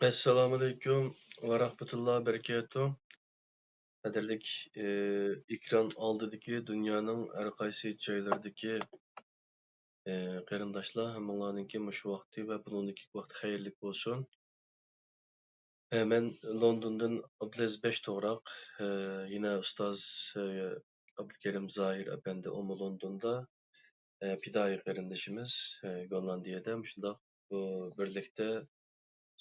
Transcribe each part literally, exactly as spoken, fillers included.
ئەسسالامۇئەلەيكۇم ۋە رەھمەتۇللا بەرىكاتۇھ. قەدىرلىك، ئى، ئېكران ئالدىدىكى دۇنيانىڭ ھەر قايسى جايلىرىدىكى، ئى، قېرىنداشلار، ھەممىڭلارنىڭكى مۇشۇ ۋاقتى ۋە بۇنىڭدىكى ۋاقتى خەيرلىك بولسۇن. ئى، مەن لوندوندىن ئابدۇلئەزىز بەش توغراق، ئى، يەنە ئۇستاز، ئى، ئابدۇكېرىم زاھىر ئەپەندى، ئۇمۇ لوندوندا، ئى، پىدائىي قېرىندىشىمىز، ئى، گوللاندىيەدە. مۇشۇنداق بۇ بىرلىكتە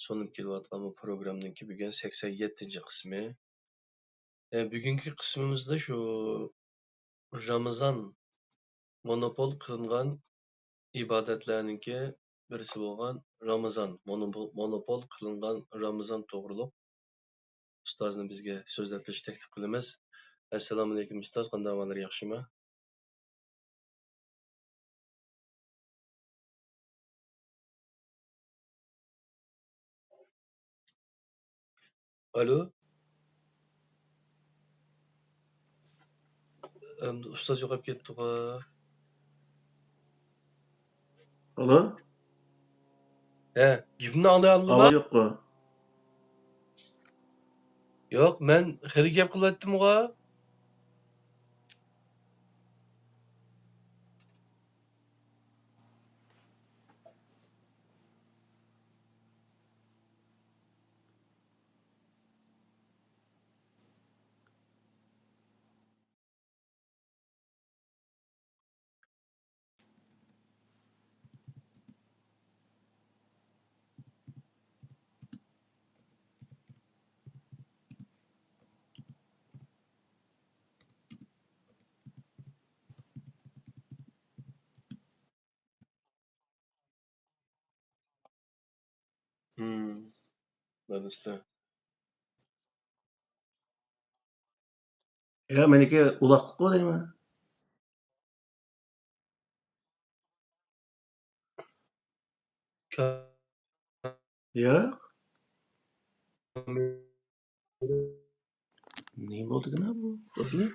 سۇنۇپ كېلىۋاتقان بۇ پروگرامنىڭكى بۈگۈن سەكسەن يەتتىنچى قىسمى. ئە، بۈگۈنكى قىسمىمىزدا شۇ رامىزان، مونوپول قىلىنغان ئىبادەتلەرنىڭكى بىرسى بولغان رامىزان، مونوپول، مونوپول قىلىنغان رامىزان توغرۇلۇق ئۇستازنى بىزگە سۆزلەپ بېرىشنى تەكلىپ قىلىمىز. ئەسسالامۇئەلەيكۇم ئۇستاز، قانداق ئەھۋاللار، ياخشىمۇ؟ ئالو. ئەمدى ئۇستاز يوقاپ كەتتىغۇ. ئالو. ھە، گېپىمنى ئاڭلىيالدىڭما؟ ئاۋاز يوققۇ. يوق، مەن خېلى گەپ قىلىۋەتتىمغۇ. ھىم. بىلىسىلەر. يا، مېنىكى ئۇلاقلىققۇ دەيمەن. ياق. نېمە بولدىكىنا بۇ قىزنى؟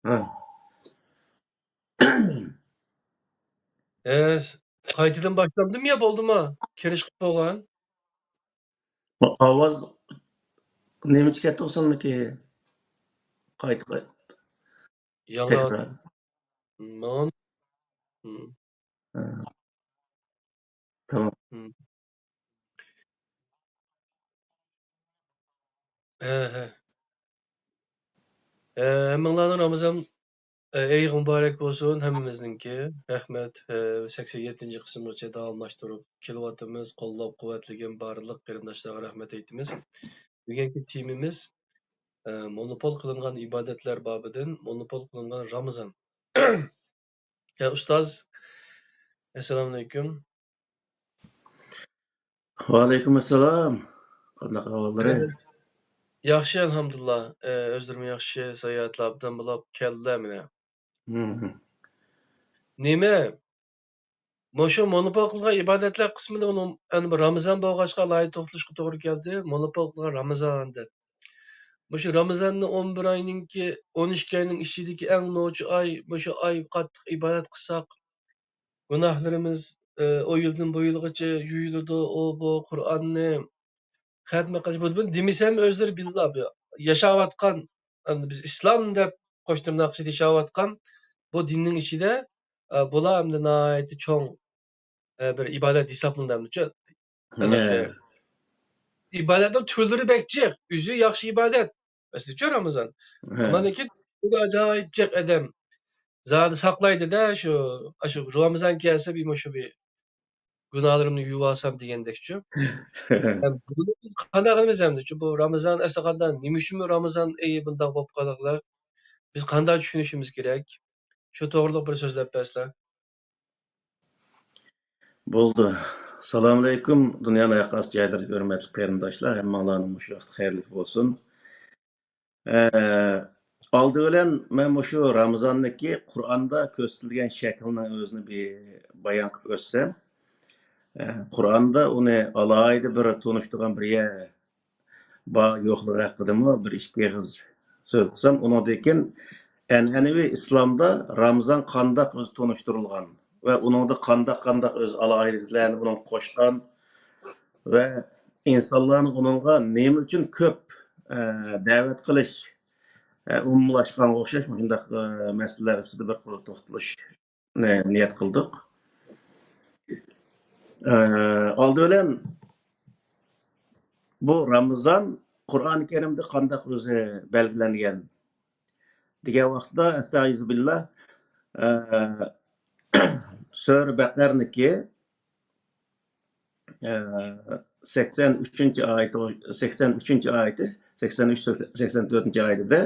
ھە. ئە، قايتىدىن باشلامدىم يا بولدىما؟ كىرىش قىلىپ بولغان. ئاۋاز نېمىچە كەتتى سەننىڭكى؟ قايتا، قايتا. ياڭا تەكرار. ماڭا. ھە. تامام. ھە، ھە. ھە، ھەممىڭلارنىڭ رامىزان، ھە، ئېيىغا مۇبارەك بولسۇن ھەممىمىزنىڭكى. رەھمەت، ھە، سەكسەن يەتتىنچى قىسىمغىچە داۋاملاشتۇرۇپ كېلىۋاتىمىز. قوللاپ قۇۋۋەتلىگەن بارلىق قېرىنداشلارغا رەھمەت ئېيتىمىز. بۈگۈنكى تېمىمىز، ھە، مونوپول قىلىنغان ئىبادەتلەر بابىدىن مونوپول قىلىنغان رامىزان. يا ئۇستاز، ئەسسالامۇئەلەيكۇم. ۋەئەلەيكۇم ئەسسالام. قانداق ئەھۋاللىرى؟ ياخشى، ئەلھەمدۇلىللا. ئۆزلىرىمۇ ياخشى، ساياھەتلەر ئوبدان بولاپ كەلدى مانا. ھىم. نېمە؟ مۇشۇ مونوپول قىلغان ئىبادەتلەر قىسمىدا ئۇنىڭ، يەنى بۇ رامىزان بولغاچقا ئالاھىدە توختىلىشقا توغرا كەلدى. مونوپول قىلغان رامىزان دەپ. مۇشۇ رامىزاننى ئون بىر ئاينىڭكى، ئون ئىككى ئاينىڭ ئىچىدىكى ئەڭ نوچى ئاي، مۇشۇ ئاي قاتتىق ئىبادەت قىلساق، گۇناھلىرىمىز، ئە، ئۇ يىلدىن بۇ يىلغىچە يۇيۇلىدۇ، ئۇ، بۇ، قۇرئاننى خەتمە قىلىش، بۇ، بۇ دېمىسەم ئۆزلىرى بىللا بۇ ياشاۋاتقان، ئەمدى بىز ئىسلام دەپ قوش تىرناق ئىچىدە ياشاۋاتقان بۇ دىننىڭ ئىچىدە، ئە، بۇلار ئەمدى ناھايىتى چوڭ، ئە، بىر ئىبادەت ھېسابلىنىدۇ ئەمدىچۇ. ھە. ئەلۋەتتە. ئىبادەتنىڭ تۈرلىرى بەك جىق. ئۆزى ياخشى ئىبادەت. مەسىلەنچۇ رامىزان. ھە. ئۇنىڭدىن كېيىن بىر ئاجايىپ جىق ئادەم زادى ساقلايدۇ-دە، شۇ، ئاشۇ رامىزان كەلسە بىر مۇشۇ بىر گۇناھلىرىمنى يۇيۇۋالسام دېگەندەكچۇ. ھەم بۇنى قانداق قىلىمىز ئەمدىچۇ؟ بۇ رامىزان ئەسلى قانداق؟ نېمە ئۈچۈنمۇ رامىزان ئېيى بۇنداق بولۇپ قالغىلى؟ بىز قانداق چۈشىنىشىمىز كېرەك؟ شۇ توغرىلىق بىر سۆزلەپ بەرسىلە. بولدى. ئەسسالامۇئەلەيكۇم، دۇنيانىڭ ھەر قايسى جايلىرىدىكى ھۆرمەتلىك قېرىنداشلار، ھەممىڭلارنىڭ مۇشۇ ۋاقتى خەيرلىك بولسۇن. ئە، ئالدى بىلەن مەن مۇشۇ رامىزاننىڭكى قۇرئاندا كۆرسىتىلگەن شەكلىنىڭ ئۆزىنى بىر بايان قىلىپ ئۆتسەم. ئە، قۇرئاندا ئۇنى ئالاھىدە بىر تونۇشتۇرغان بىر يەر بار يوقلۇقى ھەققىدىمۇ بىر ئىككى ئېغىز سۆز قىلسام، ئۇنىڭدىن كېيىن ئەنئەنىۋى ئىسلامدا رامىزان قانداق ئۆزى تونۇشتۇرۇلغان ۋە ئۇنىڭدا قانداق، قانداق ئۆز ئالاھىدىلىكلەرنى ئۇنىڭغا قوشقان ۋە ئىنسانلارنى ئۇنىڭغا نېمە ئۈچۈن كۆپ، ئە، دەۋەت قىلىش، ئە، ئومۇملاشقانغا ئوخشاش مۇشۇنداق، ئە، مەسىلىلەر ئۈستىدە بىر قۇر توختىلىش نى-، نىيەت قىلدۇق. ئە، ئالدى بىلەن بۇ رامىزان قۇرئان كەرىمدە قانداق ئۆزى بەلگىلەنگەن دېگەن ۋاقىتتا، ئەستەئىزۇبىللا، ئە، سۈرە بەقەرىنىڭكى ئە، سەكسەن ئۈچىنچى ئايىتى، سەكسەن ئۈچىنچى ئايىتى، سەكسەن ئۈچ، سەكسەن تۆتىنچى ئايىتىدە،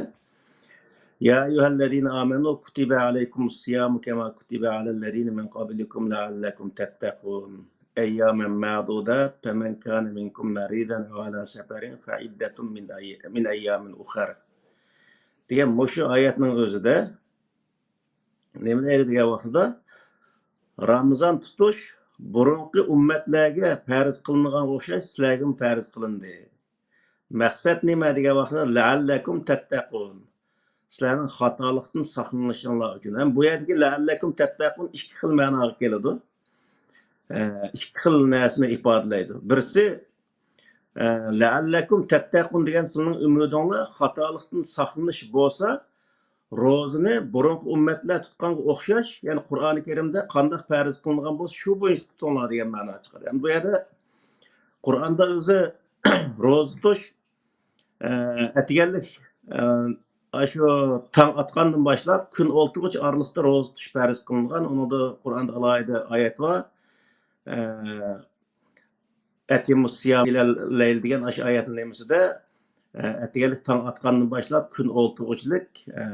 يا أيها الذين آمنوا كتب عليكم الصيام كما كتب على الذين من قبلكم لعلكم تتقون. أياما معدودات، فمن كان منكم مريضا أو على سفر فعدة من أي-، من أيام أخر. دېگەن مۇشۇ ئايەتنىڭ ئۆزىدە نېمە دەيدۇ دېگەن ۋاقتىدا، رامىزان تۇتۇش بۇرۇنقى ئۈممەتلەرگە پەرز قىلىنغانغا ئوخشاش سىلەرگىمۇ پەرز قىلىندى. مەقسەت نېمە دېگەن ۋاقتىدا، لەئەللەكۇم تەتتەقۇن. سىلەرنىڭ خاتالىقتىن ساقلىنىشىڭلار ئۈچۈن. ھەم بۇ يەردىكى لەئەللەكۇم تەتتەقۇن ئىككى خىل مەناغا كېلىدۇ. ئە، ئىككى خىل نەرسىنى ئىپادىلەيدۇ. بىرسى، ئە، لەئەللەكۇم تەتتەقۇن دېگەن سىلىنىڭ ئۈمىدىڭلار خاتالىقتىن ساقلىنىش بولسا، روزىنى بۇرۇنقى ئۈممەتلەر تۇتقانغا ئوخشاش، يەنى قۇرئانى كەرىمدە قانداق پەرز قىلىنغان بولسا، شۇ بويىچە تۇتۇڭلار دېگەن مەنا چىقىدۇ. يەنى بۇ يەردە قۇرئاندا ئۆزى روزا تۇتۇش، ئە، ئەتىگەنلىك، ئە، ئاشۇ تاڭ ئاتقاندىن باشلاپ كۈن ئولتۇرغۇچە ئارىلىقتا روزا تۇتۇش پەرز قىلىنغان. ئۇنىڭدا قۇرئاندا ئالاھىدە ئايەت بار. ئە، ئەتىمۇ سىيام ئىلەل لەيل دېگەن ئاشۇ ئايەتنىڭ نېمىسىدە، ئە، ئەتىگەنلىك تاڭ ئاتقاندىن باشلاپ كۈن ئولتۇرغۇچىلىك، ئە،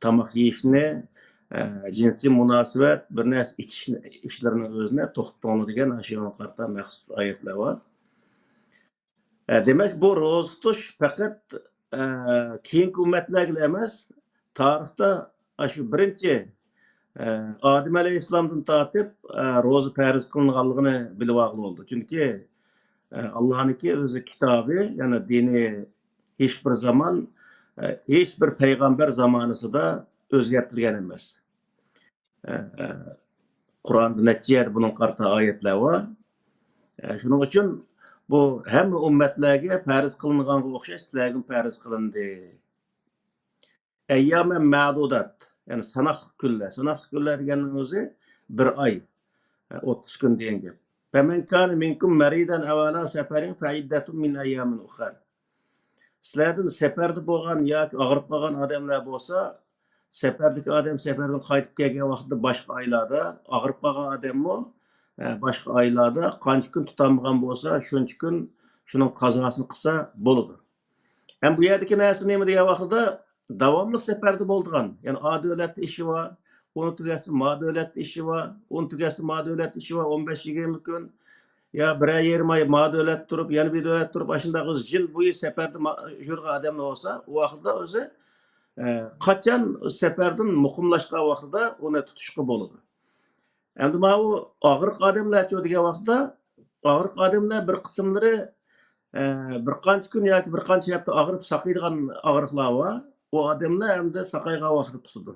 تاماق يېيىشنى، ئە، جىنسىي مۇناسىۋەت، بىر نەرسە ئىچىش ئىشلىرىنىڭ ئۆزىنى توختىتىڭلار دېگەن ئاشۇ قارىتا مەخسۇس ئايەتلەر بار. ئە، دېمەك، بۇ روزا تۇتۇش پەقەت، ئە، كېيىنكى ئۈممەتلەرگىلا ئەمەس، تارىختا ئاشۇ بىرىنچى، ئە، ئادەم ئەلەيھىسسالامدىن تارتىپ، ئە، روزا پەرز قىلىنغانلىقىنى بىلىۋالغىلى بولىدۇ. چۈنكى، ئە، ئاللانىڭكى ئۆزى كىتابى، يەنى دىنى ھېچ بىر زامان، ئە، ھېچ بىر پەيغەمبەر زامانىسىدا ئۆزگەرتىلگەن ئەمەس. ئە، ئە، قۇرئاندا نەچچە يەردە بۇنىڭغا قارىتا ئايەتلەر بار. ئە، شۇنىڭ ئۈچۈن بۇ ھەممە ئۈممەتلەرگە پەرز قىلىنغانغا ئوخشاش سىلەرگىمۇ پەرز قىلىندى. ئەييامەن مەدۇدات، يەنى ساناقلىق كۈنلەر. ساناقلىق كۈنلەر دېگەننىڭ ئۆزى بىر ئاي، ئە، ئوتتۇز كۈن دېگەن گەپ. فَمَنْ كَانَ مِنْكُمْ مَرِيضًا أَوْ عَلَى سَفَرٍ فَعِدَّةٌ مِنْ أَيَّامٍ أُخَرَ. سىلەردىن سەپەردە بولغان ياكى ئاغرىپ قالغان ئادەملەر بولسا، سەپەردىكى ئادەم سەپەردىن قايتىپ كەلگەن ۋاقتىدا باشقا ئايلاردا، ئاغرىپ قالغان ئادەممۇ، ئە، باشقا ئايلاردا قانچە كۈن تۇتالمىغان بولسا، شۇنچە كۈن شۇنىڭ قازاسىنى قىلسا بولىدۇ. ھەم بۇ يەردىكى نەرسە نېمە دېگەن ۋاقتىدا، داۋاملىق سەپەردە بولىدىغان، يەنى ئا دۆلەتتە ئىشى بار، ئۇنى تۈگەتسە ما دۆلەتتە ئىشى بار، ئۇنى تۈگەتسە ما دۆلەتتە ئىشى بار، ئون بەش يىگىرمە كۈن، يا بىرەر يېرىم ئاي ما دۆلەتتە تۇرۇپ، يەنە بىر دۆلەتتە تۇرۇپ، ئاشۇنداق ئۆزى يىل بويى سەپەردە ما-، يۈرگەن ئادەملەر بولسا، ئۇ ۋاقىتتا ئۆزى، ئە، قاچان سەپەردىن مۇقىملاشقان ۋاقتىدا ئۇنى تۇتۇشقا بولىدۇ. ئەمدى ماۋۇ ئاغرىق ئادەملەرچۇ دېگەن ۋاقىتتا، ئاغرىق ئادەملەر بىر قىسىملىرى، ئە، بىر قانچە كۈن ياكى بىر قانچە ھەپتە ئاغرىپ ساقىيدىغان ئاغرىقلار بار. ئۇ ئادەملەر ئەمدى ساقايغان ۋاقتىدا تۇتىدۇ.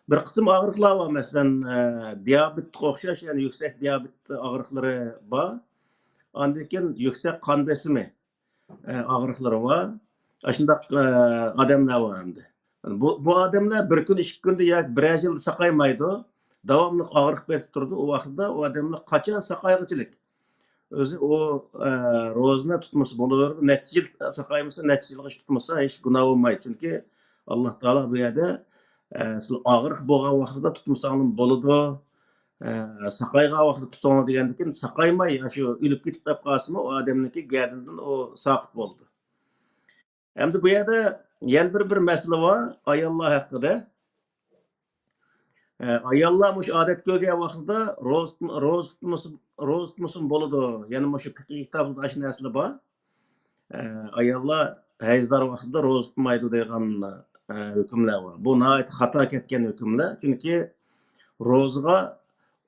بىر قىسىم ئاغرىقلار بار، مەسىلەن، ئە، دىيابېتقا ئوخشاش، يەنى يۈكسەك دىيابېت ئاغرىقلىرى بار. ئاندىن كېيىن يۈكسەك قان بېسىمى، ئە، ئاغرىقلىرى بار. ئاشۇنداق، ئە، ئادەملەر بار ئەمدى. بۇ، بۇ ئادەملەر بىر كۈن، ئىككى كۈندە ياكى بىرەر يىلدا ساقايمايدۇ. داۋاملىق ئاغرىق بېسىپ تۇرىدۇ. ئۇ ۋاقىتتا ئۇ ئادەملەر قاچان ساقايغۇچىلىك ئۆزى ئۇ، ئە، روزىنى تۇتمىسا بولىدۇ. نەچچە يىل ساقايمىسا، نەچچە يىلغىچە تۇتمىسا ھېچ گۇناھ بولمايدۇ. چۈنكى ئاللا تائالا بۇ يەردە، ئە، سىلەر ئاغرىق بولغان ۋاقتىدا تۇتمىساڭلار بولىدۇ. ئە، ساقايغان ۋاقتىدا تۇتۇڭلار دېگەندىكىن، ساقايماي، شۇ ئۆلۈپ كېتىپ قېلىپ قالسىمۇ، ئۇ ئادەمنىڭكى گەدىنىدىن ئۇ ساقىت بولىدۇ. ئەمدى بۇ يەردە يەنە بىر، بىر مەسىلە بار، ئاياللار ھەققىدە. ئە، ئاياللار مۇشۇ ئادەت كۆرگەن ۋاقتىدا روزا، روزا تۇتمىسا، روزا تۇتمىسىمۇ بولىدۇ. يەنە مۇشۇ پىقىھ كىتابىدا ئاشۇ نەرسىلەر بار. ئە، ئاياللار ھەيزدار ۋاقتىدا روزا تۇتمايدۇ دەيدىغان، ئە، ھۆكۈملەر بار. بۇ ناھايىتى خاتا كەتكەن ھۆكۈملەر. چۈنكى روزىغا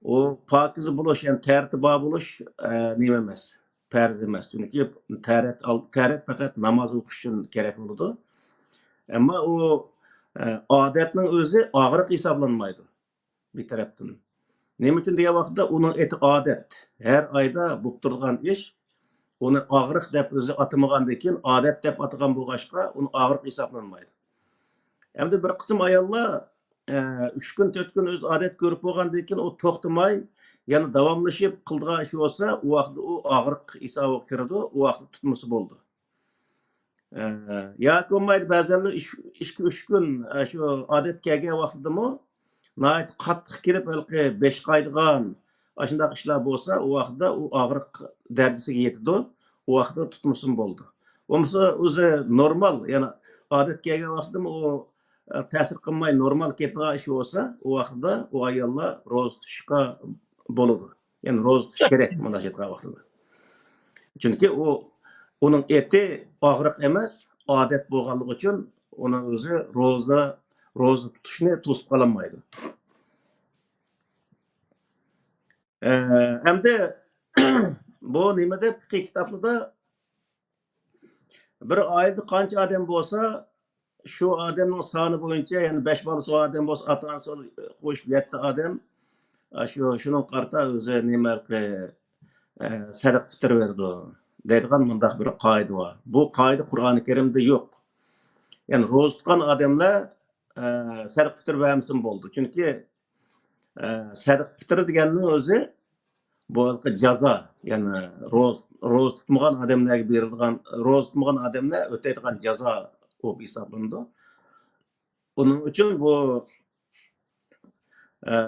ئۇ پاكىزە بولۇش، يەنى تەرىتى بار بولۇش، ئە، نېمە ئەمەس، پەرز ئەمەس. چۈنكى تەرەت ئال-، تەرەت پەقەت ناماز ئوقۇش ئۈچۈن كېرەك بولىدۇ. ئەمما ئۇ، ئە، ئادەتنىڭ ئۆزى ئاغرىق ھېسابلانمايدۇ بىر تەرەپتىن. نېمە ئۈچۈن دېگەن ۋاقىتتا ئۇنىڭ ئېتى ئادەت. ھەر ئايدا بولۇپ تۇرىدىغان ئىش. ئۇنى ئاغرىق دەپ ئۆزى ئاتىمىغاندىن كېيىن، ئادەت دەپ ئاتىغان بولغاچقا، ئۇنى ئاغرىق ھېسابلانمايدۇ. ئەمدى بىر قىسىم ئاياللار، ئە، ئۈچ كۈن، تۆت كۈن ئۆزى ئادەت كۆرۈپ بولغاندىن كېيىن، ئۇ توختىماي، يەنە داۋاملىشىپ قىلىدىغان ئىشى بولسا، ئۇ ۋاقىتتا ئۇ ئاغرىق ھېسابىغا كىرىدۇ، ئۇ ۋاقىتتا تۇتمىسا بولىدۇ. ئە، ياكى بولمايدۇ، بەزەنلەر ئىش-، ئىككى، ئۈچ كۈن، ئە، شۇ ئادەت كەلگەن ۋاقتىدىمۇ ناھايىتى قاتتىق كېلىپ، ھېلىقى بېشى قايىدىغان، ئاشۇنداق ئىشلار بولسا، ئۇ ۋاقىتتا ئۇ ئاغرىق دەرىجىسىگە يېتىدۇ، ئۇ ۋاقىتتا تۇتمىسىمۇ بولىدۇ. بولمىسا ئۆزى نورمال، يەنى ئادەت كەلگەن ۋاقتىمۇ ئۇ، ئە، تەسىر قىلماي نورمال كېتىدىغان ئىش بولسا، ئۇ ۋاقىتتا ئۇ ئاياللار روزا تۇتۇشقا بولىدۇ. يەنى روزا تۇتۇش كېرەك، مۇنداق ئېيتقان ۋاقتىدا. چۈنكى ئۇ، ئۇنىڭ ئېتى ئاغرىق ئەمەس، ئادەت بولغانلىقى ئۈچۈن ئۇنىڭ ئۆزى روزا، روزا تۇتۇشنى توسۇپ قالالمايدۇ. ئە، ئەمدى بۇ نېمىدە، پىقىھ كىتابلىرىدا بىر ئائىلىدە قانچە ئادەم بولسا، شۇ ئادەمنىڭ سانى بويىچە، يەنى بەش بالىسى بار ئادەم بولسا، ئاتا-ئانىسى قوشۇپ يەتتە ئادەم، ئە، شۇ، شۇنىڭغا قارىتا ئۆزى نېمە، ئە، سەدىقە پىتىر بېرىدۇ دەيدىغان مۇنداق بىر قائىدە بار. بۇ قائىدە قۇرئانى كەرىمدە يوق. يەنى روزا تۇتقان ئادەملەر، ئە، سەدىقە پىتىر بەرمىسىمۇ بولىدۇ. چۈنكى، ئە، سەدىقە پىتىر دېگەننىڭ ئۆزى بۇ ھېلىقى جازا، يەنى روز-، روزا تۇتمىغان ئادەملەرگە بېرىلىدىغان، روزا تۇتمىغان ئادەملەر ئۆتەيدىغان جازا بولۇپ ھېسابلىنىدۇ. ئۇنىڭ ئۈچۈن بۇ، ئە،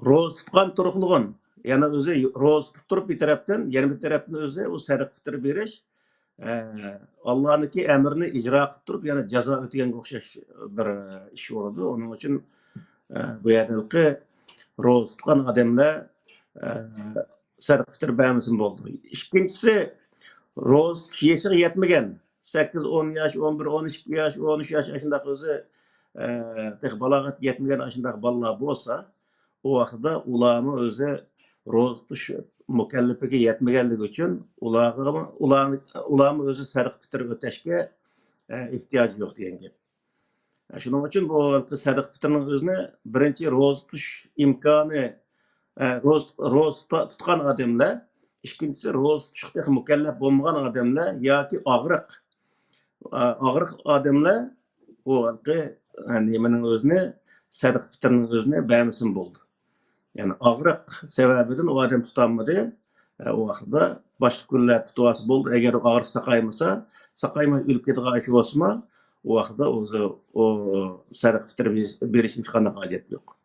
روزا تۇتقان تۇرۇقلۇغۇن، يەنى ئۆزى روزا تۇتۇپ تۇرۇپ بىر تەرەپتىن، يەنە بىر تەرەپتىن ئۆزى ئۇ سەدىقە پىتىر بېرىش، ئە، ئاللانىڭكى ئەمرىنى ئىجرا قىلىپ تۇرۇپ، يەنە جازا ئۆتىگەنگە ئوخشاش بىر ئىش بولىدۇ. ئۇنىڭ ئۈچۈن، ئە، بۇ يەردىكى روزا تۇتقان ئادەملەر، ئە، سەدىقە پىتىر بەرمىسىمۇ بولىدۇ. ئىككىنچىسى، روزا تۇتۇش يېشىغا يەتمىگەن، سەككىز، ئون ياش، ئون بىر، ئون ئىككى ياش، ئون ئۈچ ياش، ئاشۇنداق ئۆزى، ئە، تېخى بالاغەتكە يەتمىگەن ئاشۇنداق بالىلار بولسا، ئۇ ۋاقىتتا ئۇلارمۇ ئۆزى روزا تۇتۇش مۇكەللىپىگە يەتمىگەنلىكى ئۈچۈن ئۇلارغىمۇ، ئۇلار، ئۇلارمۇ ئۆزى سەدىقە پىتىر ئۆتەشكە، ئە، ئېھتىياجى يوق دېگەن گەپ. شۇنىڭ ئۈچۈن بۇ سەدىقە پىتىرنىڭ ئۆزىنى بىرىنچى روزا تۇتۇش ئىمكانى، ئە، روزا، روزا تۇتا-، تۇتقان ئادەملەر، ئىككىنچىسى روزا تۇتۇشقا تېخى مۇكەللەپ بولمىغان ئادەملەر ياكى ئاغرىق، ئا-، ئاغرىق ئادەملەر بۇ ھېلىقى، ئە، نېمىنىڭ ئۆزىنى، سەدىقە پىتىرنىڭ ئۆزىنى بەرمىسىمۇ بولىدۇ. يەنى ئاغرىق سەۋەبىدىن ئۇ ئادەم تۇتالمىدى. ئە، ئۇ ۋاقىتتا باشقا كۈنلەر تۇتۇۋالسا بولدى. ئەگەر ئاغرىق ساقايمىسا، ساقايماي ئۆلۈپ كېتىدىغان ئىش بولسىمۇ، ئۇ ۋاقىتتا ئۆزى ئۇ سەدىقە پىتىر بېرىش، بېرىش ھېچقانداق ھاجەت يوق.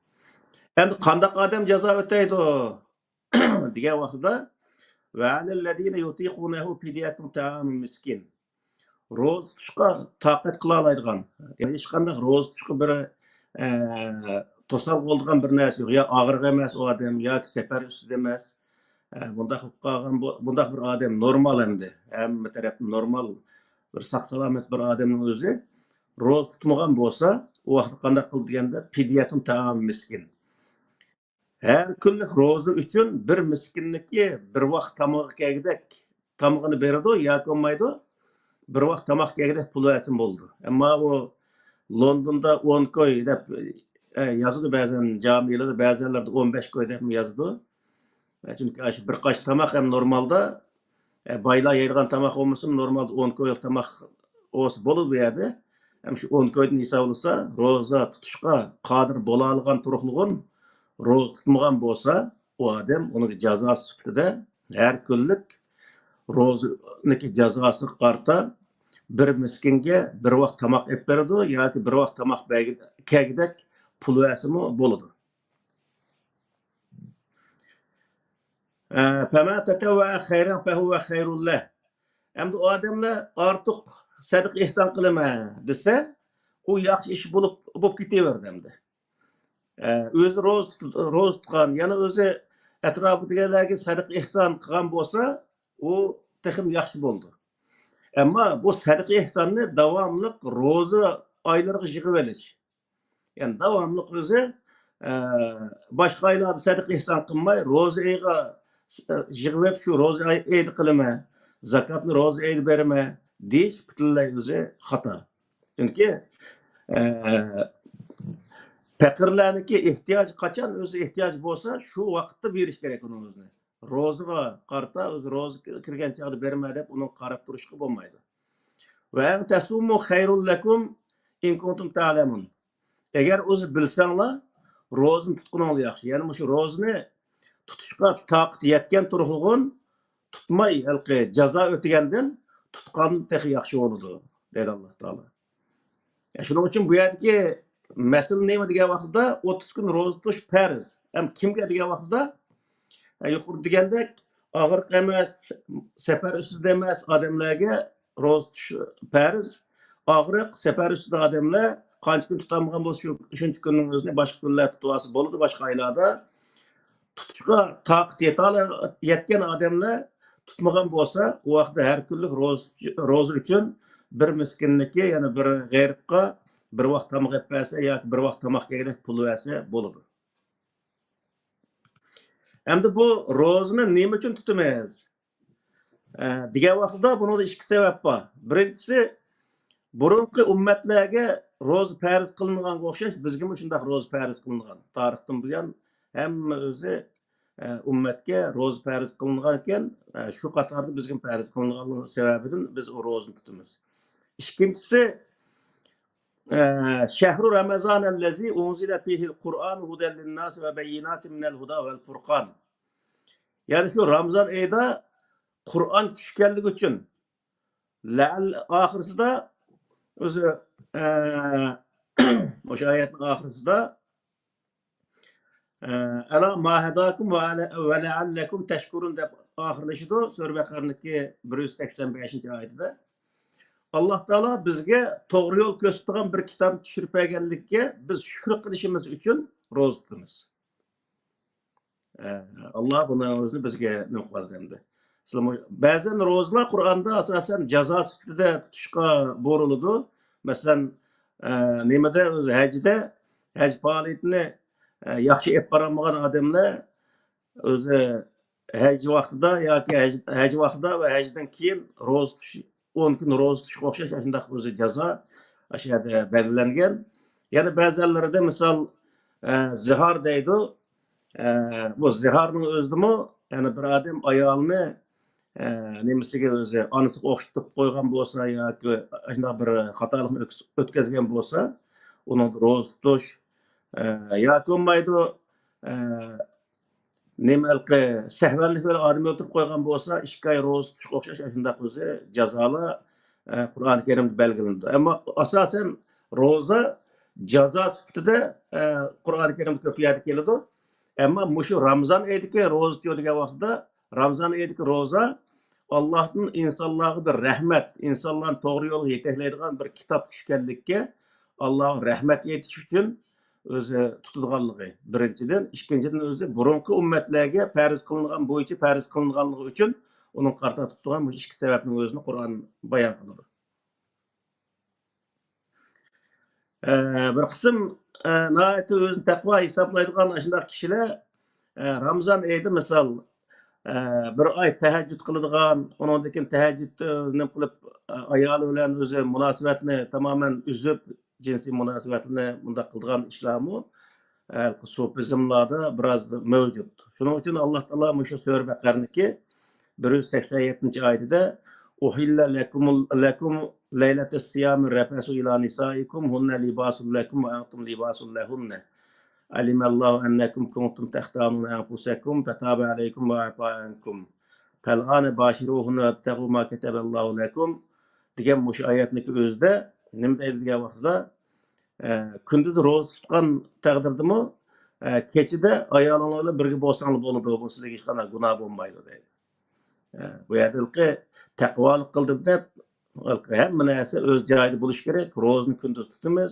ئەمدى قانداق ئادەم جازا ئۆتەيدۇ دېگەن ۋاقتىدا، وعلى الذين يطيقونه فدية طعام مسكين. روزا تۇتۇشقا تاقەت قىلالايدىغان، يەنى ھېچقانداق روزا تۇتۇشقا بىر، ئە، توسال بولىدىغان بىر نەرسە يوق. يا ئاغرىق ئەمەس ئۇ ئادەم، ياكى سەپەر ئۈستىدە ئەمەس. ئە، بۇنداق بولۇپ قالغان، بۇ، بۇنداق بىر ئادەم نورمال ئەمدى. ھەممە تەرەپتىن نورمال، بىر ساق-سالامەت بىر ئادەمنىڭ ئۆزى روزا تۇتمىغان بولسا، ئۇ ۋاقىتتا قانداق قىلىدۇ دېگەندە، فدية طعام مسكين. ھەر كۈنلۈك روزا ئۈچۈن بىر مىسكىننىڭكى بىر ۋاق تامىقى كەلگۈدەك تامىقىنى بېرىدۇ ياكى بولمايدۇ، بىر ۋاق تاماق كەلگۈدەك پۇل بەرسىمۇ بولىدۇ. ئەمما ئۇ، لوندوندا ئون كوي دەپ، ئە، يازىدۇ بەزەن جامىلىرى، بەزەنلەردە ئون بەش كوي دەپمۇ يازىدۇ. ئە، چۈنكى ئاشۇ بىر قاچا تاماق ھەم نورمالدا، ئە، بايلار يەيدىغان تاماق بولمىسىمۇ، نورمالدا ئون كويلۇق تاماق بولسا بولىدۇ بۇ يەردە. ھەم شۇ ئون كويدىن ھېسابلىسا، روزا تۇتۇشقا قادىر بولالىغان تۇرۇقلۇغۇن روزا تۇتمىغان بولسا، ئۇ ئادەم ئۇنىڭ جازاسى سۈپىتىدە ھەر كۈنلۈك روزىنىڭكى جازاسىغا قارىتا بىر مىسكىنگە بىر ۋاق تاماق ئېلىپ بېرىدۇ ياكى بىر ۋاق تاماق بەرگى-، كەلگۈدەك پۇل بەرسىمۇ بولىدۇ. ئە، فَمَا تَطَوَّعَ خَيْرًا فَهُوَ خَيْرٌ لَهُ. ئەمدى ئۇ ئادەملەر ئارتۇق سەدىقە ئېھسان قىلىمەن دېسە، ئۇ ياخشى ئىش بولۇپ، بولۇپ كېتىۋېرىدۇ ئەمدى. ئە، ئۆزى روزا تۇت-، روزا تۇتقان، يەنە ئۆزى ئەتراپىدىكىلەرگە سەدىقە ئېھسان قىلغان بولسا، ئۇ تېخىمۇ ياخشى بولىدۇ. ئەمما بۇ سەدىقە ئېھساننى داۋاملىق روزا ئايلىرىغا يىغىۋېلىش. يەنى داۋاملىق ئۆزى، ئە، باشقا ئايلاردا سەدىقە ئېھسان قىلماي، روزا ئېيىغا يىغىۋېلىپ، شۇ روزا ئاي-، ئېيىدا قىلىمەن، زاكاتنى روزا ئېيىدا بېرىمەن دېيىش پۈتۈنلەي ئۆزى خاتا. چۈنكى، ئە، پەقىرلەرنىڭكى ئېھتىياجى قاچان ئۆزى ئېھتىياج بولسا، شۇ ۋاقىتتا بېرىش كېرەك ئۇنىڭ ئۆزىنى. روزىغا قارىتا، ئۆزى روزا كىرگەن چاغدا بېرىمەن دەپ ئۇنىڭغا قاراپ تۇرۇشقا بولمايدۇ. وَأَنْ تَصُومُوا خَيْرٌ لَكُمْ إِنْ كُنْتُمْ تَعْلَمُونَ. ئەگەر ئۆزى بىلسەڭلار، روزىنى تۇتقىنىڭلار ياخشى. يەنى مۇشۇ روزىنى تۇتۇشقا تاقىتى يەتكەن تۇرۇقلۇغۇن تۇتماي، ھېلىقى جازا ئۆتىگەندىن تۇتقان تېخى ياخشى بولىدۇ، دەيدۇ ئاللا تائالا. يا، شۇنىڭ ئۈچۈن بۇ يەردىكى مەسىلە نېمە دېگەن ۋاقتىدا، ئوتتۇز كۈن روزا تۇتۇش پەرز. ھەم كىمگە دېگەن ۋاقتىدا، ھە، يۇقىرىدا دېگەندەك، ئاغرىق ئەمەس، سەپەر ئۈستىدە ئەمەس ئادەملەرگە روزا تۇتۇش پەرز. ئاغرىق، سەپەر ئۈستىدە ئادەملەر قانچە كۈن تۇتالمىغان بولسا، شۇ، شۇنچە كۈننىڭ ئۆزىنى باشقا كۈنلەر تۇتۇۋالسا بولىدۇ، باشقا ئايلاردا. تۇتۇشقا تاقىتى يېتەلە-، يەتكەن ئادەملەر تۇتمىغان بولسا، ئۇ ۋاقىتتا ھەر كۈنلۈك روزا، روزا ئۈچۈن بىر مىسكىننىكى، يەنى بىر غېرىبقا بىر ۋاق تاماق ئېلىپ بەرسە ياكى بىر ۋاق تاماق يېگۈدەك پۇل بەرسە بولىدۇ. ئەمدى بۇ روزىنى نېمە ئۈچۈن تۇتىمىز؟ ئە، دېگەن ۋاقتىدا بۇنىڭدا ئىككى سەۋەب بار. بىرىنچىسى، بۇرۇنقى ئۈممەتلەرگە روزا پەرز قىلىنغانغا ئوخشاش، بىزگىمۇ شۇنداق روزا پەرز قىلىنغان. تارىختىن بۇيان ھەممە ئۆزى، ئە، ئۈممەتكە روزا پەرز قىلىنغان ئىكەن، ئە، شۇ قاتاردا بىزگىمۇ پەرز قىلىنغانلىقى سەۋەبىدىن بىز ئۇ روزىنى تۇتىمىز. ئىككىنچىسى، ئە، شەھرۇ رامەزانەللەزى ئۇنزىلە فىھىل قۇرئان ھۇدەل لىنناس ۋە بەييىناتىن مىنەل ھۇدا ۋەل پۇرقان. يەنى شۇ رامىزان ئېيىدا قۇرئان چۈشكەنلىكى ئۈچۈن، لەئەل ئاخىرسىدا ئۆزى، ئە، مۇشۇ ئايەتنىڭ ئاخىرسىدا، ئە، «ئەلا ما ھەداكۇم ۋە ئەلە-، ۋە لەئەللەكۇم تەشكۇرۇن» دەپ ئاخىرلىشىدۇ. سۈرە بەقەرىنىڭكى بىر يۈز سەكسەن بەشىنچى ئايىتىدە، ئاللا تائالا بىزگە توغرا يول كۆرسىتىدىغان بىر كىتاب چۈشۈرۈپ بەرگەنلىككە بىز شۈكۈر قىلىشىمىز ئۈچۈن روزا تۇتىمىز. ئە، ئاللا بۇنى ئۆزىنى بىزگە نېمە قىلىۋاتىدۇ ئەمدى. سىلەرمۇ، بەزەن روزىلار قۇرئاندا ئاساسەن جازا سۈپىتىدە تۇتۇشقا بۇيرۇلىدۇ. مەسىلەن، ئە، نېمىدە، ئۆزى ھەجدە، ھەج پائالىيىتىنى، ئە، ياخشى ئېلىپ بارالمىغان ئادەملەر ئۆزى ھەج ۋاقتىدا ياكى ھەج، ھەج ۋاقتىدا ۋە ھەجدىن كېيىن روزا تۇتۇش، ئون كۈن روزا تۇتۇشقا ئوخشاش ئاشۇنداق ئۆزى جازا ئاشۇ يەردە بەلگىلەنگەن. يەنە بەزىلىرىدە مىسال، ئە، زىھار دەيدۇ. ئە، بۇ زىھارنىڭ ئۆزىدىمۇ، يەنى بىر ئادەم ئايالىنى، ئە، نېمىسىگە ئۆزى ئانىسىغا ئوخشىتىپ قويغان بولسا ياكى ئاشۇنداق بىر خاتالىقنى ئۆتكۈز-، ئۆتكەزگەن بولسا، ئۇنىڭدا روزا تۇتۇش، ئە، ياكى بولمايدۇ، ئە، نېمە ھېلىقى سەھۋەنلىك بىلەن ئادەم ئۆلتۈرۈپ قويغان بولسا، ئىككى ئاي روزا تۇتۇشقا ئوخشاش ئاشۇنداق ئۆزى جازالار، ئە، قۇرئان كەرىمدە بەلگىلىنىدۇ. ئەمما ئاساسەن روزا جازا سۈپىتىدە، ئە، قۇرئان كەرىمدە كۆپ يەردە كېلىدۇ. ئەمما مۇشۇ رامىزان ئېيىدىكى روزىچۇ دېگەن ۋاقىتتا، رامىزان ئېيىدىكى روزا ئاللاھتىن ئىنسانلارغا بىر رەھمەت، ئىنسانلارنى توغرا يولغا يېتەكلەيدىغان بىر كىتاب چۈشكەنلىككە، ئاللاغا رەھمەت ئېيتىش ئۈچۈن ئۆزى تۇتىدىغانلىقى بىرىنچىدىن، ئىككىنچىدىن، ئۆزى بۇرۇنقى ئۈممەتلەرگە پەرز قىلىنغان بويىچە پەرز قىلىنغانلىقى ئۈچۈن ئۇنىڭغا قارىتا تۇتىدىغان مۇشۇ ئىككى سەۋەبنىڭ ئۆزىنى قۇرئان بايان قىلىدۇ. ئە، بىر قىسىم، ئە، ناھايىتى ئۆزىنى تەقۋا ھېسابلايدىغان ئاشۇنداق كىشىلەر، ئە، رامىزان ئېيىدا مىسال، ئە، بىر ئاي تەھەججۇد قىلىدىغان، ئۇنىڭدىن كېيىن تەھەججۇدنى نېمە قىلىپ، ئە، ئايالى بىلەن ئۆزى مۇناسىۋەتنى تامامەن ئۈزۈپ، جىنسىي مۇناسىۋەتنى مۇنداق قىلىدىغان ئىشلارمۇ، ئە، سۇپىزملاردا بىراز مەۋجۇت. شۇنىڭ ئۈچۈن ئاللا تائالا مۇشۇ سۈرە بەقەرىنىڭكى بىر يۈز سەكسەن يەتتىنچى ئايىتىدە، «أحل لكم، لكم ليلة الصيام الرفث إلى نسائكم، هن لباس لكم وأنتم لباس لهن. علم الله أنكم كنتم تختانون أنفسكم فتاب عليكم وعفا عنكم. فالآن باشروهن وابتغوا ما كتب الله لكم» دېگەن مۇشۇ ئايەتنىڭكى ئۆزىدە نېمە دەيدۇ دېگەن ۋاقتىدا، ئە، كۈندۈز روزا تۇتقان تەقدىردىمۇ، ئە، كېچىدە ئايالىڭلار بىلەن بىرگە بولساڭلار بولىدۇ، بۇ سىلەرگە ھېچقانداق گۇناھ بولمايدۇ دەيدۇ. ئە، بۇ يەردىكى تەقۋالىق قىلدىم دەپ، ھەممە نەرسە ئۆز جايىدا بولۇشى كېرەك. روزىنى كۈندۈز تۇتىمىز.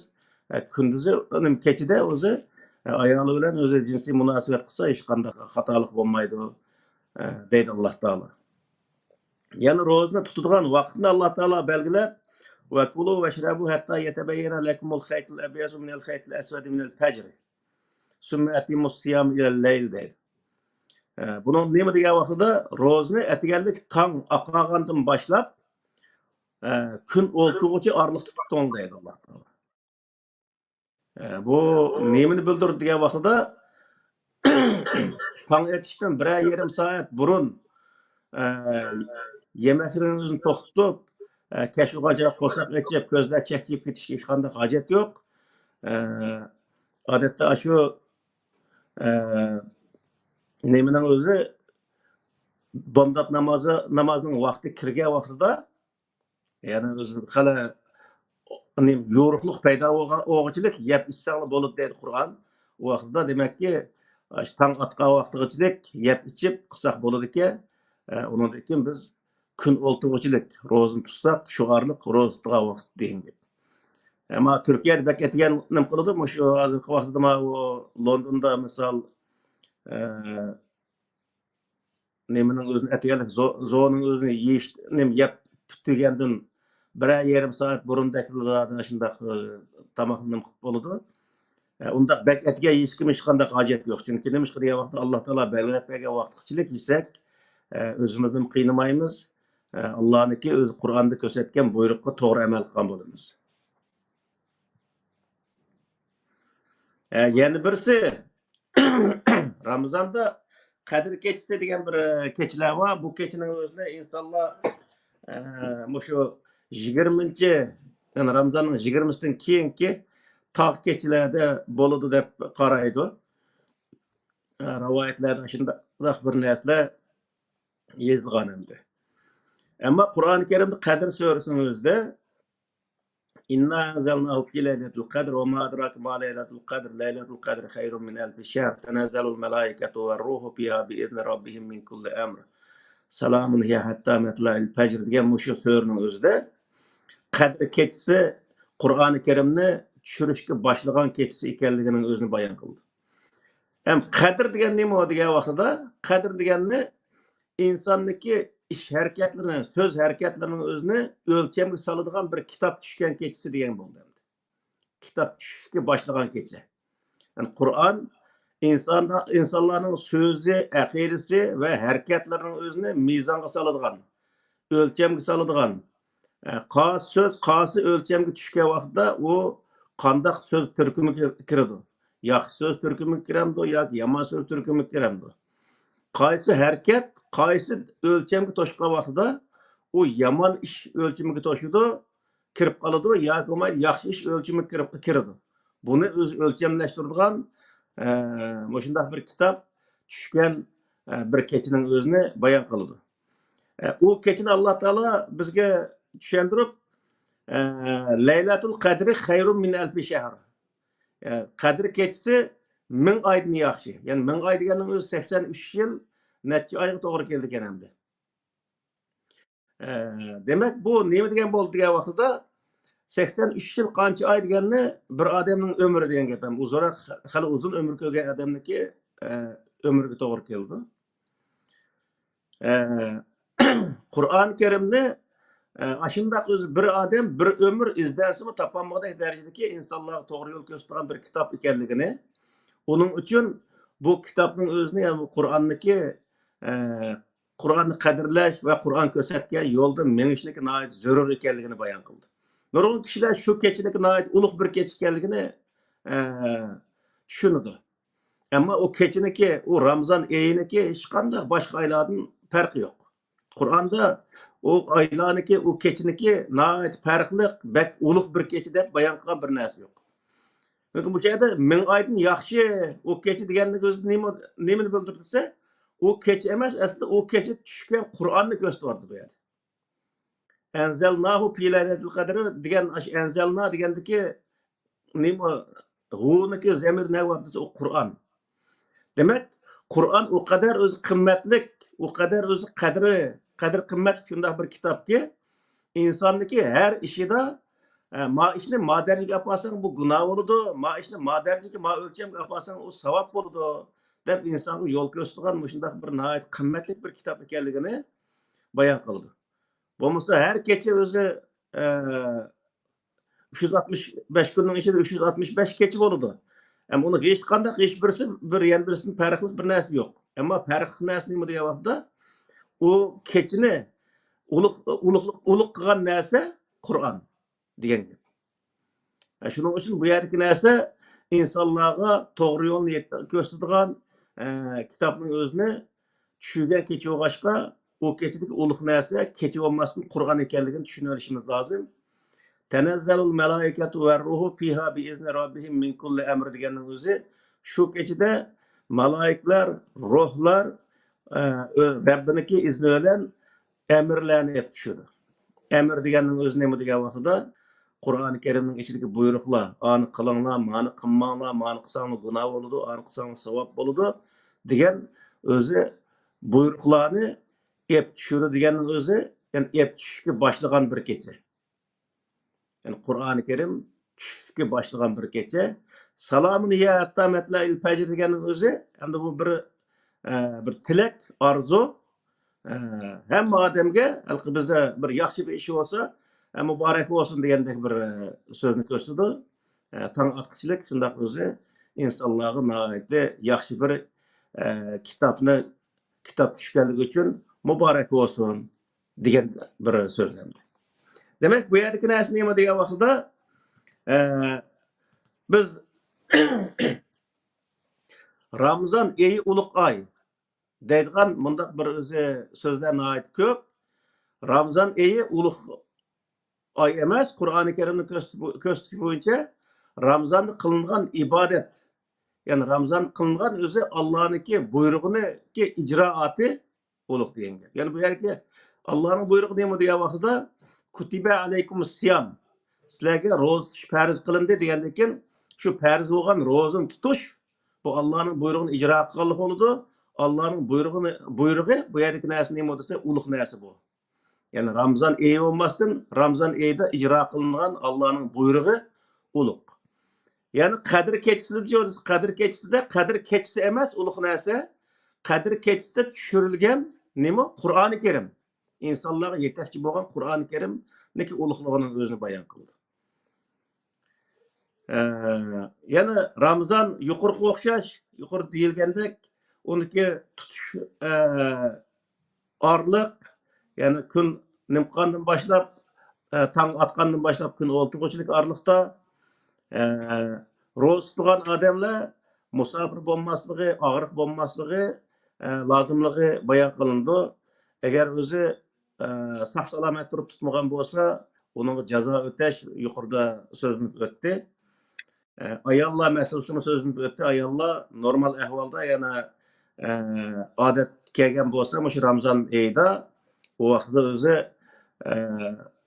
ئە، كۈندۈزى، ئۇنىڭ كېچىدە ئۆزى، ئە، ئايالى بىلەن ئۆزى جىنسىي مۇناسىۋەت قىلسا ھېچقانداق خاتالىق بولمايدۇ، ئە، دەيدۇ ئاللا تائالا. يەنى روزىنى تۇتىدىغان ۋاقىتنى ئاللا تائالا بەلگىلەپ، «وكلوا واشربوا حتى يتبين لكم الخيط الأبيض من الخيط الأسود من الفجر ثم أتموا الصيام إلى الليل» دەيدۇ. ئە، بۇنىڭ نېمە دېگەن ۋاقتىدا، روزىنى ئەتىگەنلىك تاڭ ئاقارغاندىن باشلاپ، ئە، كۈن ئولتۇرغۇچە ئارىلىقتا تۇتۇڭ دەيدۇ ئاللا تائالا. ئە، بۇ نېمىنى بىلدۈرىدۇ دېگەن ۋاقتىدا، تاڭ ئېتىشتىن بىرەر يېرىم سائەت بۇرۇن، ئە، يېمەكلىكنىڭ ئۆزىنى توختىتىپ، ئە، كەچ بولغانچە قورساق ئېچىپ، كۆزلەر چەكچىيىپ كېتىشكە ھېچقانداق ھاجەت يوق. ئە، ئادەتتە ئاشۇ، ئە، نېمىنىڭ ئۆزى، بامدات نامازى، نامازنىڭ ۋاقتى كىرگەن ۋاقتىدا، يەنى ئۆزى خېلى نېمە، يورۇقلۇق پەيدا بولغان، بولغۇچىلىك يەپ ئىچسەڭلار بولىدۇ دەيدۇ قۇرئان. ئۇ ۋاقىتتا دېمەككى، ئاشۇ تاڭ ئاتقان ۋاقتىغىچىلىك يەپ ئىچىپ قىلساق بولىدىكەن. ئە، ئۇنىڭدىن كېيىن بىز كۈن ئولتۇرغۇچىلىك روزىنى تۇتساق، شۇ ئارىلىق روزا تۇتىدىغان ۋاقىت دېگەن گەپ. ئەمما تۈركىيەدە بەك ئەتىگەن نېمە قىلىدۇ؟ مۇشۇ ھازىرقى ۋاقىتتا ماۋۇ لوندوندا مىسال، ئە، نېمىنىڭ ئۆزىنى ئەتىگەنلىك زو-، زوۋنىڭ ئۆزىنى يېيىش، نېمە يەپ پۈتتۈرگەندىن بىرەر يېرىم سائەت بۇرۇندەكلا شۇنداق، ئى، تاماقنى نېمە قىلىپ بولىدۇ. ئە، ئۇنداق بەك ئەتىگەن يېيىشكىمۇ ھېچقانداق ھاجەت يوق. چۈنكى نېمىشقا دېگەن ۋاقىتتا ئاللا تائالا بەلگىلەپ بەرگەن ۋاقىتقىچىلىك يېسەك، ئە، ئۆزىمىزنىمۇ قىينىمايمىز. ئە، ئاللانىڭكى ئۆزى قۇرئاندا كۆرسەتكەن بۇيرۇققا توغرا ئەمەل قىلغان بولىمىز. ئە، يەنە بىرسى، رامىزاندا قەدىر كېچىسى دېگەن بىر، ئە، كېچىلەر بار. بۇ كېچىنىڭ ئۆزىنى ئىنسانلار، ئە، مۇشۇ يىگىرمىنچى، يەنى رامىزاننىڭ يىگىرمىسىدىن كېيىنكى تاغ كېچىلەردە بولىدۇ دەپ قارايدۇ. ئە، رىۋايەتلەردە شۇنداق بىر نەرسىلەر يېزىلغان ئەمدى. ئەمما قۇرئان كەرىمدە قەدىر سۈرىسىنىڭ ئۆزىدە، «إنا أنزلناه في ليلة القدر وما أدراك ما ليلة القدر، ليلة القدر خير من ألف شهر، تنزل الملائكة والروح فيها بإذن ربهم من كل أمر، سلام هي حتى مطلع الفجر» دېگەن مۇشۇ سۈرىنىڭ ئۆزىدە قەدىر كېچىسى قۇرئانى كەرىمنى چۈشۈرۈشكە باشلىغان كېچىسى ئىكەنلىكىنىڭ ئۆزىنى بايان قىلدى. ھەم قەدىر دېگەن نېمە دېگەن ۋاقتىدا، قەدىر دېگەننى ئىنساننىڭكى ئىش ھەرىكەتلىرىنى، سۆز ھەرىكەتلىرىنىڭ ئۆزىنى ئۆلچەمگە سالىدىغان بىر كىتاب چۈشكەن كېچىسى دېگەن بولدى ئەمدى. كىتاب چۈشۈشكە باشلىغان كېچە. يەنى قۇرئان ئىنساندا-، ئىنسانلارنىڭ سۆزى، ئەقىدىسى ۋە ھەرىكەتلىرىنىڭ ئۆزىنى مىزانغا سالىدىغان، ئۆلچەمگە سالىدىغان، ئە، قايسى سۆز قايسى ئۆلچەمگە چۈشكەن ۋاقىتتا ئۇ قانداق سۆز تۈركۈمىگە كىرىدۇ؟ ياخشى سۆز تۈركۈمىگە كىرەمدۇ ياكى يامان سۆز تۈركۈمىگە كىرەمدۇ؟ قايسى ھەرىكەت قايسى ئۆلچەمگە توشقان ۋاقتىدا ئۇ يامان ئىش ئۆلچىمىگە توشىدۇ، كىرىپ قالىدۇ ياكى بولمايدۇ ياخشى ئىش ئۆلچىمىگە كىرىپ، كىرىدۇ. بۇنى ئۆزى ئۆلچەملەشتۈرىدىغان، ئە، مۇشۇنداق بىر كىتاب چۈشكەن، ئە، بىر كېچىنىڭ ئۆزىنى بايان قىلىدۇ. ئە، ئۇ كېچىنى ئاللا تائالا بىزگە چۈشەندۈرۈپ، ئە، «لەيلەتۇل قەدرى خەيرۇم مىن ئەلفى شەھر». ئە، قەدىر كېچىسى مىڭ ئايدىن ياخشى. يەنى مىڭ ئاي دېگەننىڭ ئۆزى سەكسەن ئۈچ يىل نەچچە ئايغا توغرا كېلىدىكەن ئەمدى. ئە، دېمەك، بۇ نېمە دېگەن بولدى دېگەن ۋاقتىدا، سەكسەن ئۈچ يىل قانچە ئاي دېگەننى بىر ئادەمنىڭ ئۆمرى دېگەن گەپ ھەم ئۇزۇنراق، خېلى ئۇزۇن ئۆمۈر كۆرگەن ئادەمنىڭكى، ئە، ئۆمرىگە توغرا كېلىدۇ. ئە، قۇرئان كەرىمنى، ئە، ئاشۇنداق ئۆزى بىر ئادەم بىر ئۆمۈر ئىزدەنسىمۇ تاپالمىغۇدەك دەرىجىدىكى ئىنسانلارغا توغرا يول كۆرسىتىدىغان بىر كىتاب ئىكەنلىكىنى، ئۇنىڭ ئۈچۈن بۇ كىتابنىڭ ئۆزىنى، يەنى بۇ قۇرئاننىكى، ئە، قۇرئاننى قەدىرلەش ۋە قۇرئان كۆرسەتكەن يولدا مېڭىشنىڭكى ناھايىتى زۆرۈر ئىكەنلىكىنى بايان قىلدى. نۇرغۇن كىشىلەر شۇ كېچىنىڭكى ناھايىتى ئۇلۇغ بىر كېچە ئىكەنلىكىنى، ئە، چۈشىنىدۇ. ئەمما ئۇ كېچىنىڭكى، ئۇ رامىزان ئېيىنىڭكى ھېچقانداق باشقا ئايلاردىن پەرقى يوق. قۇرئاندا ئۇ ئايلارنىڭكى، ئۇ كېچىنىڭكى ناھايىتى پەرقلىق، بەك ئۇلۇغ بىر كېچە دەپ بايان قىلغان بىر نەرسە يوق. لېكىن بۇ يەردە مىڭ ئايدىن ياخشى ئۇ كېچە دېگەننىڭ ئۆزى نېمە، نېمىنى بىلدۈرىدۇ دېسە، ئۇ كېچە ئەمەس، ئەسلى ئۇ كېچە چۈشكەن قۇرئاننى كۆرسىتىۋاتىدۇ بۇ يەردە. ئەنزەلناھۇ فى لەيلەتىل قەدر دېگەن، ئاشۇ ئەنزەلنا دېگەندىكى نېمە، ھۇنىڭكى زەمىرى نەگە بار دېسە، ئۇ قۇرئان. دېمەك، قۇرئان ئۇ قەدەر ئۆزى قىممەتلىك، ئۇ قەدەر ئۆزى قەدرى، قەدىر قىممەتلىك شۇنداق بىر كىتابكى، ئىنساننىڭكى ھەر ئىشىدا، ئە، ما ئىشنى ما دەرىجىگە ئاپارساڭ، بۇ گۇناھ بولىدۇ، ما ئىشنى ما دەرىجىگە، ما ئۆلچەمگە ئاپارساڭ، ئۇ ساۋاب بولىدۇ، دەپ ئىنسانغا يول كۆرسىتىدىغان مۇشۇنداق بىر ناھايىتى قىممەتلىك بىر كىتاب ئىكەنلىكىنى بايان قىلىدۇ. بولمىسا ھەر كېچە ئۆزى، ئە، ئۈچ يۈز ئاتمىش بەش كۈننىڭ ئىچىدە ئۈچ يۈز ئاتمىش بەش كېچە بولىدۇ. ئەمما ئۇنىڭ ھېچقانداق، ھېچ بىرسى بىر يەنە بىرسىدىن پەرقلىق بىر نەرسە يوق. ئەمما پەرقلىق نەرسە نېمە دېگەن ۋاقىتتا، ئۇ كېچىنى ئۇلۇغ، ئۇلۇغ، ئۇلۇغ قىلغان نەرسە قۇرئان دېگەن گەپ. ئە، شۇنىڭ ئۈچۈن بۇ يەردىكى نەرسە ئىنسانلارغا توغرا يولنى يەت-، كۆرسىتىدىغان، ئە، كىتابنىڭ ئۆزىنى چۈشۈرگەن كېچە بولغاچقا، ئۇ كېچىدىكى ئۇلۇغ نەرسە كېچە بولماستىن قۇرئان ئىكەنلىكىنى چۈشىنىۋېلىشىمىز لازىم. تەنەززەلۇل مەلائىكەتۇ ۋەرروھۇ فىھا بىئىزنى رەببىھىم مىن كۇللى ئەمر دېگەننىڭ ئۆزى شۇ كېچىدە مالائىكلار، روھلار، ئە، ئۆ-، رەببىنىڭكى ئىزنى بىلەن ئەمىرلەرنى ئېلىپ چۈشىدۇ. ئەمىر دېگەننىڭ ئۆزى نېمە دېگەن ۋاقتىدا، قۇرئانى كەرىمنىڭ ئىچىدىكى بۇيرۇقلار، ئانى قىلىڭلار، مانى قىلماڭلار، مانى قىلساڭلار گۇناھ بولىدۇ، ئانى قىلساڭلار ساۋاب بولىدۇ دېگەن ئۆزى بۇيرۇقلارنى ئېلىپ چۈشىدۇ دېگەننىڭ ئۆزى، يەنى ئېلىپ چۈشۈشكە باشلىغان بىر كېچە. يەنى قۇرئانى كەرىم چۈشۈشكە باشلىغان بىر كېچە. سالامۇن ھىيە ھەتتا مەتلەئىل پەجر دېگەننىڭ ئۆزى، ئەمدى بۇ بىر، ئە، بىر تىلەك، ئارزۇ. ئە، ھەممە ئادەمگە، ھېلىقى بىزدە بىر ياخشى بىر ئىش بولسا، ئە، مۇبارەك بولسۇن دېگەندەك بىر، ئە، سۆزنى كۆرسىتىدۇ. ئە، تاڭ ئاتقۇچىلىك شۇنداق ئۆزى ئىنسانلارغا ناھايىتى ياخشى بىر، ئە، كىتابنى، كىتاب چۈشكەنلىكى ئۈچۈن مۇبارەك بولسۇن دېگەن بىر سۆز ئەمدى. دېمەك، بۇ يەردىكى نەرسە نېمە دېگەن ۋاقتىدا، ئە، بىز رامىزان ئېيى ئۇلۇغ ئاي دەيدىغان مۇنداق بىر ئۆزى سۆزلەر ناھايىتى كۆپ. رامىزان ئېيى ئۇلۇغ ئاي ئەمەس، قۇرئانى كەرىمنى كۆرسىتىش بويىچە رامىزاندا قىلىنغان ئىبادەت، يەنى رامىزان قىلىنغان ئۆزى ئاللانىڭكى بۇيرۇغىنىڭكى ئىجرائاتى ئۇلۇغ دېگەن گەپ. يەنى بۇ يەردىكى ئاللانىڭ بۇيرۇقى نېمە دېگەن ۋاقتىدا، كۇتىبە ئەلەيكۇمۇس سىيام، سىلەرگە روزا تۇتۇش پەرز قىلىندى دېگەندىن كېيىن، شۇ پەرز بولغان روزىنى تۇتۇش، بۇ ئاللانىڭ بۇيرۇقىنى ئىجرا قىلغانلىق بولىدۇ. ئاللانىڭ بۇيرۇقىنى، بۇيرۇقى بۇ يەردىكى نەرسە نېمە دېسە، ئۇلۇغ نەرسە بۇ. يەنى رامىزان ئېيى بولماستىن، رامىزان ئېيىدا ئىجرا قىلىنغان ئاللانىڭ بۇيرۇقى ئۇلۇغ. يەنى قەدىر كېچىسىدە، قەدىر كېچىسىدە، قەدىر كېچىسى ئەمەس ئۇلۇغ نەرسە، قەدىر كېچىسىدە چۈشۈرۈلگەن نېمە؟ قۇرئانى كەرىم. ئىنسانلارغا يېتەكچى بولغان قۇرئانى كەرىمنىڭكى ئۇلۇغلۇقىنىڭ ئۆزىنى بايان قىلىدۇ. ئە، يەنە رامىزان يۇقىرىقىغا ئوخشاش، يۇقىرىدا دېيىلگەندەك، ئۇنىڭكى تۇتۇش، ئە، ئارىلىق، يەنى كۈن نىمقانغاندىن باشلاپ، ئە، تاڭ ئاتقاندىن باشلاپ كۈن ئولتۇرغۇچىلىك ئارىلىقتا، ئە، روزا تۇتىدىغان ئادەملەر مۇساپىر بولماسلىقى، ئاغرىق بولماسلىقى، ئە، لازىملىقى بايان قىلىنىدۇ. ئەگەر ئۆزى، ئە، ساق-سالامەت تۇرۇپ تۇتمىغان بولسا، ئۇنىڭغا جازا ئۆتەش يۇقىرىدا سۆزلىنىپ ئۆتتى. ئە، ئاياللار مەسىلىسىمۇ سۆزلىنىپ ئۆتتى. ئاياللار نورمال ئەھۋالدا يەنە، ئە، ئادەتكە كەلگەن بولسا، مۇشۇ رامىزان ئېيىدا، ئۇ ۋاقىتتا ئۆزى، ئە،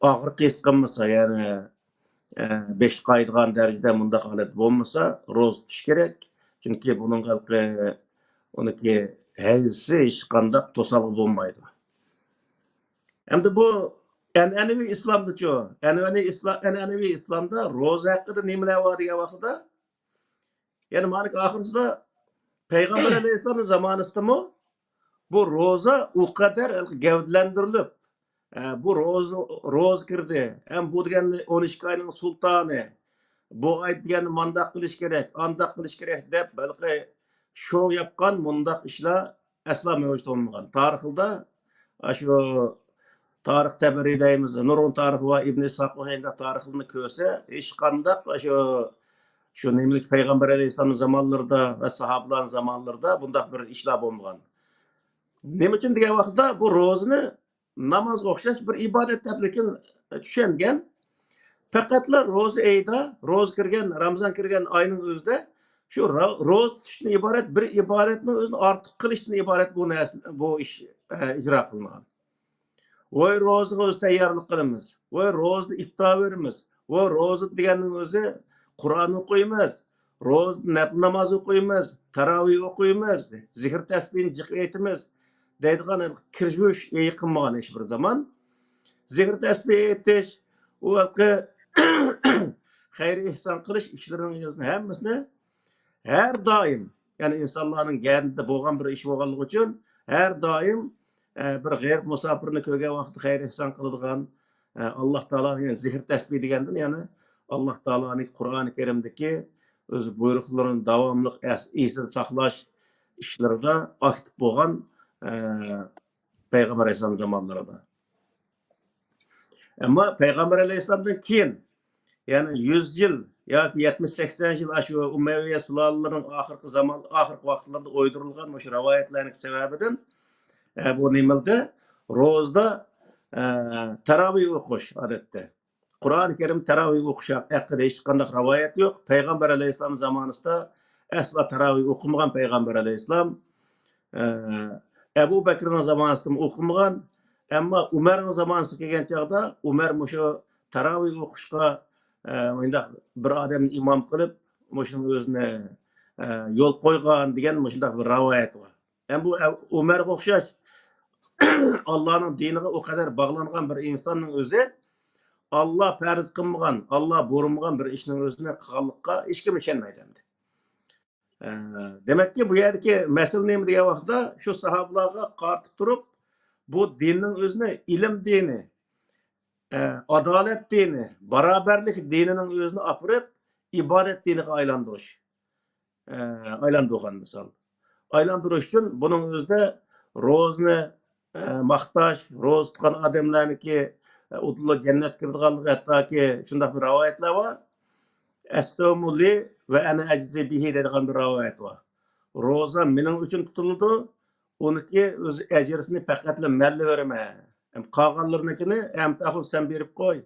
ئاغرىق ھېس قىلمىسا، يەنى، ئە، بېشى قايىدىغان دەرىجىدە مۇنداق ھالەت بولمىسا، روزا تۇتۇش كېرەك. چۈنكى بۇنىڭ ھېلىقى، ئۇنىڭكى ھەيزى ھېچقانداق توسالغۇ بولمايدۇ. ئەمدى بۇ ئەنئەنىۋى ئىسلامدىچۇ؟ ئەنئەنىۋى ئىسلام، ئەنئەنىۋى ئىسلامدا روزا ھەققىدە نېمىلەر بار دېگەن ۋاقتىدا، يەنى مانا ئاخىرسىدا پەيغەمبەر ئەلەيھىسسالامنىڭ زامانىسىدىمۇ بۇ روزا ئۇ قەدەر گەۋدىلەندۈرۈلۈپ، ئە، بۇ روزا، روزا كىردى، ھەم بۇ دېگەن ئون ئىككى ئاينىڭ سۇلتانى، بۇ ئاي دېگەن مانداق قىلىش كېرەك، ئانداق قىلىش كېرەك دەپ، ھېلىقى شو ياپقان مۇنداق ئىشلار ئەسلا مەۋجۇت بولمىغان. تارىخىدا ئاشۇ تارىخ تەبەرى دەيمىز، نۇرغۇن تارىخ بار، ئىبن ئىسھاق، شۇنداق تارىخلارنى كۆرسە، ھېچقانداق شۇ، شۇ نېمىلىك پەيغەمبەر ئەلەيھىسسالامنىڭ زامانلىرىدا ۋە ساھابىلارنىڭ زامانلىرىدا بۇنداق بىر ئىشلار بولمىغان. نېمە ئۈچۈن دېگەن ۋاقىتتا بۇ روزىنى نامازغا ئوخشاش بىر ئىبادەت دەپلىكىن چۈشەنگەن. پەقەتلا روزا ئېيىدا، روزا كىرگەن، رامىزان كىرگەن ئاينىڭ ئۆزىدە شۇ را-، روزا تۇتۇشتىن ئىبارەت بىر ئىبادەتنىڭ ئۆزىنى ئارتۇق قىلىشتىن ئىبارەت بۇ نەرسە، بۇ ئىش، ئە، ئىجرا قىلىنغان. ۋاي روزىغا ئۆزى تەييارلىق قىلىمىز، ۋاي روزىدا ئىپتار بېرىمىز، ۋاي روزا دېگەننىڭ ئۆزى قۇرئان ئوقۇيمىز، روزىدا نەپلى ناماز ئوقۇيمىز، تاراۋىھ ئوقۇيمىز، زىكىر تەسبىھنى جىق ئېيتىمىز دەيدىغان كىرگۈزۈش يېقىنمىغان ھېچ بىر زامان. زىكىر تەسبىھ ئېيتىش، ئۇ ھېلىقى خەير ئېھسان قىلىش ئىشلىرىنىڭ ھەممىسىنى ھەر دائىم، يەنى ئىنسانلارنىڭ گەدىنىدە بولغان بىر ئىش بولغانلىقى ئۈچۈن، ھەر دائىم، ئە، بىر غېرىب مۇساپىرنى كۆرگەن ۋاقىتتا خەير ئېھسان قىلىدىغان، ئە، ئاللا تائالا، يەنى زىكىر تەسبىھ دېگەندىن، يەنى ئاللا تائالانىڭ قۇرئانى كەرىمدىكى ئۆز بۇيرۇقلىرىنى داۋاملىق ئەس-، ئېسىدە ساقلاش ئىشلىرىدا ئاكتىپ بولغان، ئە، پەيغەمبەر ئەلەيھىسسالام زامانلىرىدا. ئەمما پەيغەمبەر ئەلەيھىسسالامدىن كېيىن، يەنى يۈز يىل ياكى يەتمىش، سەكسەن يىل ئاشۇ ئۇمەۋىيە سۇلالىلىرىنىڭ ئاخىرقى زامان، ئاخىرقى ۋاقىتلىرىدا ئويدۇرۇلغان مۇشۇ رىۋايەتلەرنىڭ سەۋەبىدىن، ئە، بۇ نېمىلدە روزىدا، ئە، تاراۋىھ ئوقۇش ئادەتتە. قۇرئان كەرىم تاراۋىھ ئوقۇش ھەققىدە ھېچقانداق رىۋايەت يوق. پەيغەمبەر ئەلەيھىسسالام زامانىسىدا ئەسلا تاراۋىھ ئوقۇمىغان پەيغەمبەر ئەلەيھىسسالام. ئە، ئەبۇ بەكرىنىڭ زامانىسىدىمۇ ئوقۇمىغان. ئەمما ئۇمەرنىڭ زامانىسىغا كەلگەن چاغدا ئۇمەر مۇشۇ تاراۋىھ ئوقۇشقا، ئە، مۇنداق بىر ئادەمنى ئىمام قىلىپ، مۇشۇنىڭ ئۆزىنى، ئە، يول قويغان دېگەن مۇشۇنداق بىر رىۋايەت بار. ھەم بۇ ئە-، ئۇمەرگە ئوخشاش ئاللانىڭ دىنىغا ئۇ قەدەر باغلانغان بىر ئىنساننىڭ ئۆزى ئاللا پەرز قىلمىغان، ئاللا بۇيرۇمىغان بىر ئىشنىڭ ئۆزىنى قىلغانلىققا ھېچكىم ئىشەنمەيدۇ ئەمدى. ئە، دېمەككى، بۇ يەردىكى مەسىلە نېمە دېگەن ۋاقىتتا، شۇ ساھابىلارغا قارىتىپ تۇرۇپ، بۇ دىننىڭ ئۆزىنى ئىلىم دىنى، ئە، ئادالەت دىنى، باراۋەرلىك دىنىنىڭ ئۆزىنى ئاپىرىپ، ئىبادەت دىنىغا ئايلاندۇرۇش. ئە، ئايلاندۇرغان مىسال. ئايلاندۇرۇش ئۈچۈن بۇنىڭ ئۆزىدە روزىنى، ئە، ماختاش، روزا تۇتقان ئادەملەرنىڭكى، ئە، ئۇدۇللا جەننەتكە كىرىدىغانلىقى ھەتتاكى شۇنداق بىر رىۋايەتلەر بار. «ئەسسەۋمۇ لى ۋە ئەنە ئەجزى بىھى» دەيدىغان بىر رىۋايەت بار. «روزا مېنىڭ ئۈچۈن تۇتۇلىدۇ، ئۇنىڭكى ئۆز ئەجرىسىنى پەقەتلا مەنلا بېرىمەن. قالغانلىرىنىڭكىنى ئەمتى ئاخۇن سەن بېرىپ قوي،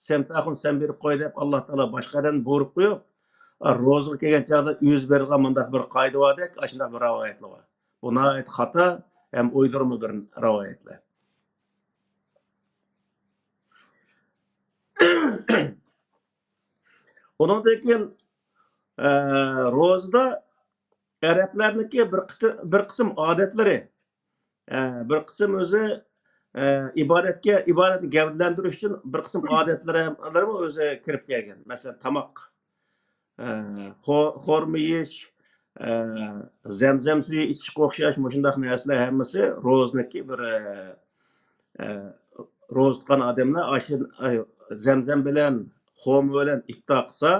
سەمتى ئاخۇن سەن بېرىپ قوي» دەپ ئاللا تائالا باشقا ئادەمنى بۇيرۇپ قويۇپ، روزىغا كەلگەن چاغدا ئۆزى بېرىدىغان مۇنداق بىر قائىدە باردەك، ئاشۇنداق بىر رىۋايەتلەر بار. بۇ ناھايىتى خاتا ھەم ئويدۇرما بىر رىۋايەتلەر. ئۇنىڭدىن كېيىن، ئە، روزىدا ئەرەبلەرنىڭكى بىر قىتى-، بىر قىسىم ئادەتلىرى، ئە، بىر قىسىم ئۆزى، ئە، ئىبادەتكە، ئىبادەتنى گەۋدىلەندۈرۈش ئۈچۈن بىر قىسىم ئادەتلىرىمۇ ئۆزى كىرىپ كەلگەن. مەسىلەن، تاماق، ئە، خو-، خورما يېيىش، ئە، زەمزەم سۈيى ئىچىشكە ئوخشاش مۇشۇنداق نەرسىلەر ھەممىسى روزىنىڭكى بىر، ئە، ئە، روزا تۇتقان ئادەملەر ئاشۇ، ئە، زەمزەم بىلەن، خورما بىلەن ئىپتار قىلسا،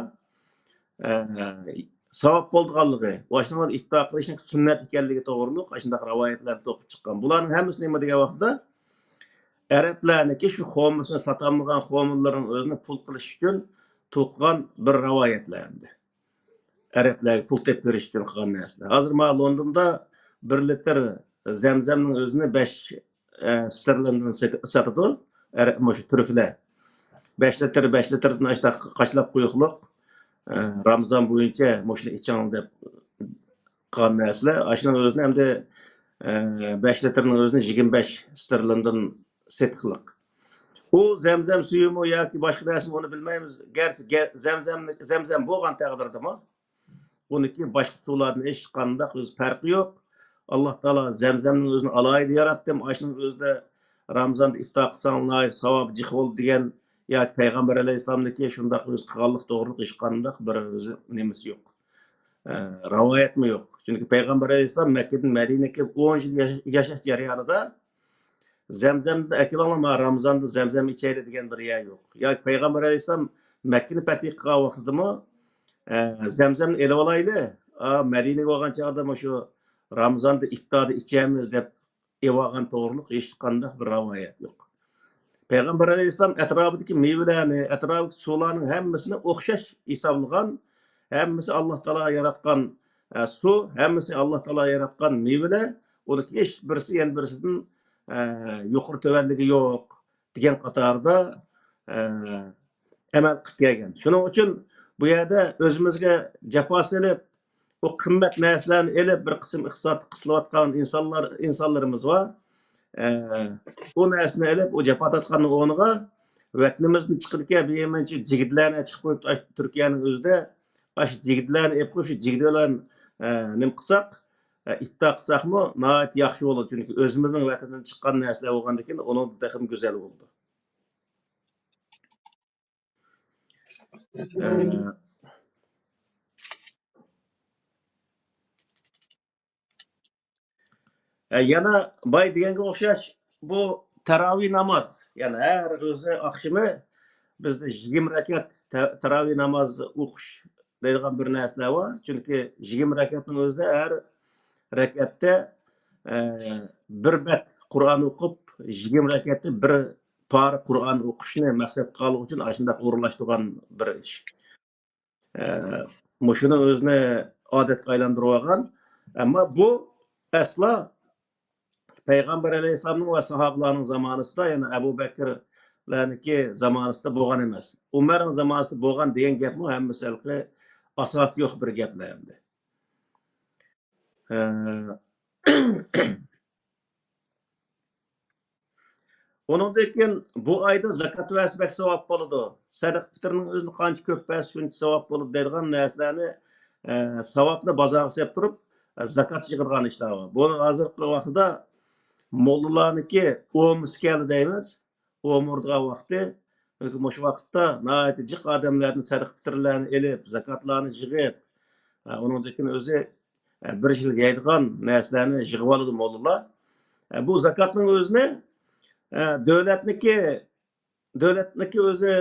ئە، ساۋاب بولىدىغانلىقى، ۋە شۇنىڭ بىلەن ئىپتار قىلىشنىڭ سۈننەت ئىكەنلىكى توغرۇلۇق ئاشۇنداق رىۋايەتلەر توقۇپ چىققان. بۇلارنىڭ ھەممىسى نېمە دېگەن ۋاقىتتا، ئەرەبلەرنىڭكى شۇ خورمىسىنى ساتالمىغان خورمىلىرىنىڭ ئۆزىنى پۇل قىلىش ئۈچۈن توقۇغان بىر رىۋايەتلەر ئەمدى. ئەرەبلەرگە پۇل تېپىپ بېرىش ئۈچۈن قىلغان نەرسىلەر. ھازىر مانا لوندوندا بىر لىتىر زەمزەمنىڭ ئۆزىنى بەش، ئە، ستېرلىندىن سېتى-، ساتىدۇ. ئەرەب، مۇشۇ تۈركلەر. بەش لىتىر، بەش لىتىردىن ئاشتا قاچىلاپ قويۇقلۇق. ئە، رامىزان بويىچە مۇشۇنى ئىچىڭ دەپ قىلغان نەرسىلەر. ئاشۇنىڭ ئۆزىنى ئەمدى، ئە، بەش لىتىرنىڭ ئۆزىنى يىگىرمە بەش ستېرلىندىن سېتىقلىق. ئۇ زەمزەم سۈيىمۇ ياكى باشقا نەرسىمۇ، ئۇنى بىلمەيمىز. گەرچە گە-، زەمزەم، زەمزەم بولغان تەقدىردىمۇ، ئۇنىڭكى باشقا سۇلاردىن ھېچقانداق ئۆز پەرقى يوق. ئاللا تائالا زەمزەمنىڭ ئۆزىنى ئالاھىدە ياراتتى. ئاشۇنىڭ ئۆزىدە رامىزاندا ئىپتار قىلساڭلار ساۋابى جىق بولىدۇ دېگەن ياكى پەيغەمبەر ئەلەيھىسسالامدىكى شۇنداق ئۆزى قىلغانلىق توغرىلىق ھېچقانداق بىر ئۆزى نېمىسى يوق. ئە، رىۋايەتمۇ يوق. چۈنكى پەيغەمبەر ئەلەيھىسسالام مەككىدىن مەدىنىگە كېلىپ ئون يىل ياش-، ياشاش جەريانىدا زەمزەمدىن ئەكېلىڭلار، مانا رامىزاندا زەمزەم ئىچەيلى دېگەن بىر يەر يوق. ياكى پەيغەمبەر ئەلەيھىسسالام مەككىنى پەتھى قىلغان ۋاقتىدىمۇ، ئە، زەمزەمنى ئېلىۋالايلى، ئا، مەدىنىگە بارغان چاغدا مۇشۇ رامىزاندا ئىپتاردا ئىچەرمىز دەپ ئېلىۋالغان توغرۇلۇق ھېچقانداق بىر رىۋايەت يوق. پەيغەمبەر ئەلەيھىسسالام ئەتراپىدىكى مېۋىلەرنى، ئەتراپىدىكى سۇلارنىڭ ھەممىسىنى ئوخشاش ھېسابلىغان، ھەممىسى ئاللا تائالا ياراتقان، ئە، سۇ، ھەممىسى ئاللا تائالا ياراتقان مېۋىلەر، ئۇنىڭ ھېچ بىرسى يەنە بىرسىدىن، ئە، يۇقىرى تۆۋەنلىكى يوق دېگەن قاتاردا، ئە، ئەمەل قىلىپ كەلگەن. شۇنىڭ ئۈچۈن بۇ يەردە ئۆزىمىزگە جاپا سېلىپ، ئۇ قىممەت نەرسىلەرنى ئېلىپ، بىر قىسىم ئىقتىساد قىسىلىۋاتقان ئىنسانلار، ئىنسانلىرىمىز بار. ئە، ئۇ نەرسىنى ئېلىپ، ئۇ جاپا تارتقاننىڭ ئورنىغا ۋەتىنىمىزدىن چىقىدىكەن بىر يەمەنچە جىگدىلەرنى چىقىپ قويۇپتۇ ئاشۇ تۈركىيەنىڭ ئۆزىدە. ئاشۇ جىگدىلەرنى ئېلىپ قويۇپ، شۇ جىگدە بىلەن، ئە، نېمە قىلساق، ئە، ئىتتىپاق قىلساقمۇ ناھايىتى ياخشى بولىدۇ. چۈنكى ئۆزىمىزنىڭ ۋەتىنىدىن چىققان نەرسىلەر بولغاندىكىن ئۇنىڭدىن تېخىمۇ گۈزەل بولىدۇ. ئە، ئە، يەنە باي دېگەنگە ئوخشاش، بۇ تاراۋىھ ناماز، يەنى ھەر ئۆزى ئاخشىمى بىزدە يىگىرمە رەكەت تا-، تاراۋىھ ناماز ئوقۇش دەيدىغان بىر نەرسىلەر بار. چۈنكى يىگىرمە رەكەتنىڭ ئۆزىدە ھەر رەكەتتە، ئە، بىر بەت قۇرئان ئوقۇپ، يىگىرمە رەكەتتە بىر پارە قۇرئان ئوقۇشنى مەقسەت قىلغان ئۈچۈن ئاشۇنداق ئورۇنلاشتۇرغان بىر ئىش. ئە، مۇشۇنى ئۆزىنى ئادەتكە ئايلاندۇرۇۋالغان. ئەمما بۇ ئەسلا پەيغەمبەر ئەلەيھىسسالامنىڭ ۋە ساھابىلارنىڭ زامانىسىدا، يەنى ئەبۇ بەكىرلەرنىڭكى زامانىسىدا بولغان ئەمەس. ئۆمەرنىڭ زامانىسىدا بولغان دېگەن گەپمۇ ھەممىسى ھېلىقى ئاساسى يوق بىر گەپلەر ئەمدى. ئە، ئۇنىڭدىن كېيىن بۇ ئايدا زاكات بەرسە بەك ساۋاب بولىدۇ. سەدىقە پىتىرنىڭ ئۆزىنى قانچە كۆپ بەرسە شۇنچە ساۋاب بولىدۇ دەيدىغان نەرسىلەرنى، ئە، ساۋابنى بازارغا سېلىپ تۇرۇپ، ئە، زاكات يىغىدىغان ئىشلار بار. بۇ ھازىرقى ۋاقتىدا موللىلارنىڭكى ئومىسى كەلدى دەيمىز. ئومۇرىدىغان ۋاقتى. چۈنكى مۇشۇ ۋاقىتتا ناھايىتى جىق ئادەملەردىن سەدىقە پىتىرلەرنى ئېلىپ، زاكاتلارنى يىغىپ، ئە، ئۇنىڭدىن كېيىن ئۆزى، ئە، بىر يىل يەيدىغان نەرسىلەرنى يىغىۋالىدۇ موللىلار. ئە، بۇ زاكاتنىڭ ئۆزىنى، ئە، دۆلەتنىڭكى، دۆلەتنىڭكى ئۆزى،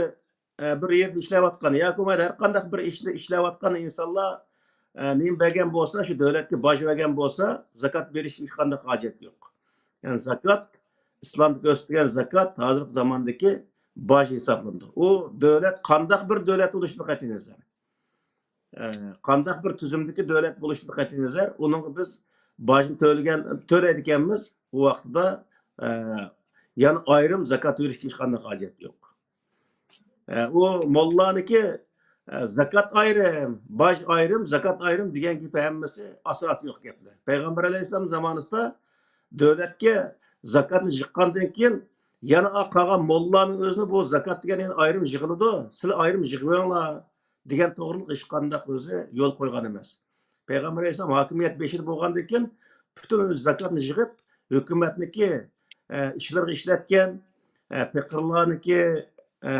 ئە، بىر يەردە ئىشلەۋاتقان ياكى بولمايدۇ ھەر قانداق بىر ئىشنى ئىشلەۋاتقان ئىنسانلار، ئە، نېمە بەرگەن بولسا، شۇ دۆلەتكە باج بەرگەن بولسا، زاكات بېرىشكە ھېچقانداق ھاجەت يوق. يەنى زاكات، ئىسلامدا كۆرسىتىلگەن زاكات ھازىرقى زاماندىكى باج ھېسابلىنىدۇ. ئۇ دۆلەت قانداق بىر دۆلەت بولۇشىدىن قەتئىينەزەر، ئە، قانداق بىر تۈزۈمدىكى دۆلەت بولۇشىدىن قەتئىينەزەر، ئۇنىڭغا بىز باجنى تۆلىگەن، تۆلەيدىكەنمىز، ئۇ ۋاقتىدا، ئە، يەنە ئايرىم زاكات بېرىشكە ھېچقانداق ھاجەت يوق. ئە، ئۇ موللانىكى، ئە، زاكات ئايرىم، باج ئايرىم، زاكات ئايرىم دېگەن گېپى ھەممىسى ئاساسى يوق گەپلەر. پەيغەمبەر ئەلەيھىسسالام زامانىسىدا دۆلەتكە زاكاتنى يىغقاندىن كېيىن، يەنە ئا-، قالغان موللانىڭ ئۆزىنى بۇ زاكات دېگەن يەنە ئايرىم يىغىلىدۇ، سىلەر ئايرىم يىغىۋېلىڭلار دېگەن توغرىلىق ھېچقانداق ئۆزى يول قويغان ئەمەس. پەيغەمبەر ئەلەيھىسسالام ھاكىمىيەت بېشىدا بولغاندىن كېيىن، پۈتۈن ئۆزى زاكاتنى يىغىپ، ھۆكۈمەتنىكى، ئە، ئىشلىرىغا ئىشلەتكەن، ئە، پېقىرلارنىكى، ئە،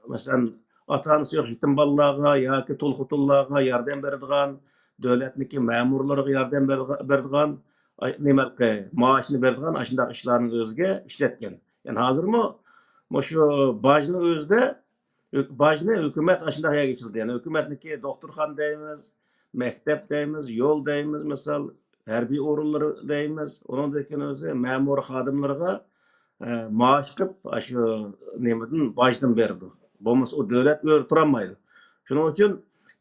مەسىلەن، ئاتا-ئانىسى يوق يېتىم بالىلارغا ياكى تۇل خوتۇنلارغا ياردەم بېرىدىغان، دۆلەتنىكى مەمۇرلىرىغا ياردەم بېرىدىغا-، بېرىدىغان، ئاي، نېمە، مائاشنى بېرىدىغان ئاشۇنداق ئىشلارنىڭ ئۆزىگە ئىشلەتكەن. يەنى ھازىرمۇ مۇشۇ باجنىڭ ئۆزىدە ھۆك-، باجنى ھۆكۈمەت ئاشۇنداق يەرگە ئىشلىتىدۇ. يەنى ھۆكۈمەتنىڭكى دوختۇرخانا دەيمىز، مەكتەپ دەيمىز، يول دەيمىز، مىسال، ھەربىي ئورۇنلىرى دەيمىز، ئۇنىڭدىن كېيىن ئۆزى مەمۇر خادىملىرىغا، ئە، مائاش قىلىپ، ئاشۇ نېمىدىن، باجدىن بېرىدۇ. بولمىسا ئۇ دۆلەت ئۆرە تۇرالمايدۇ. شۇنىڭ ئۈچۈن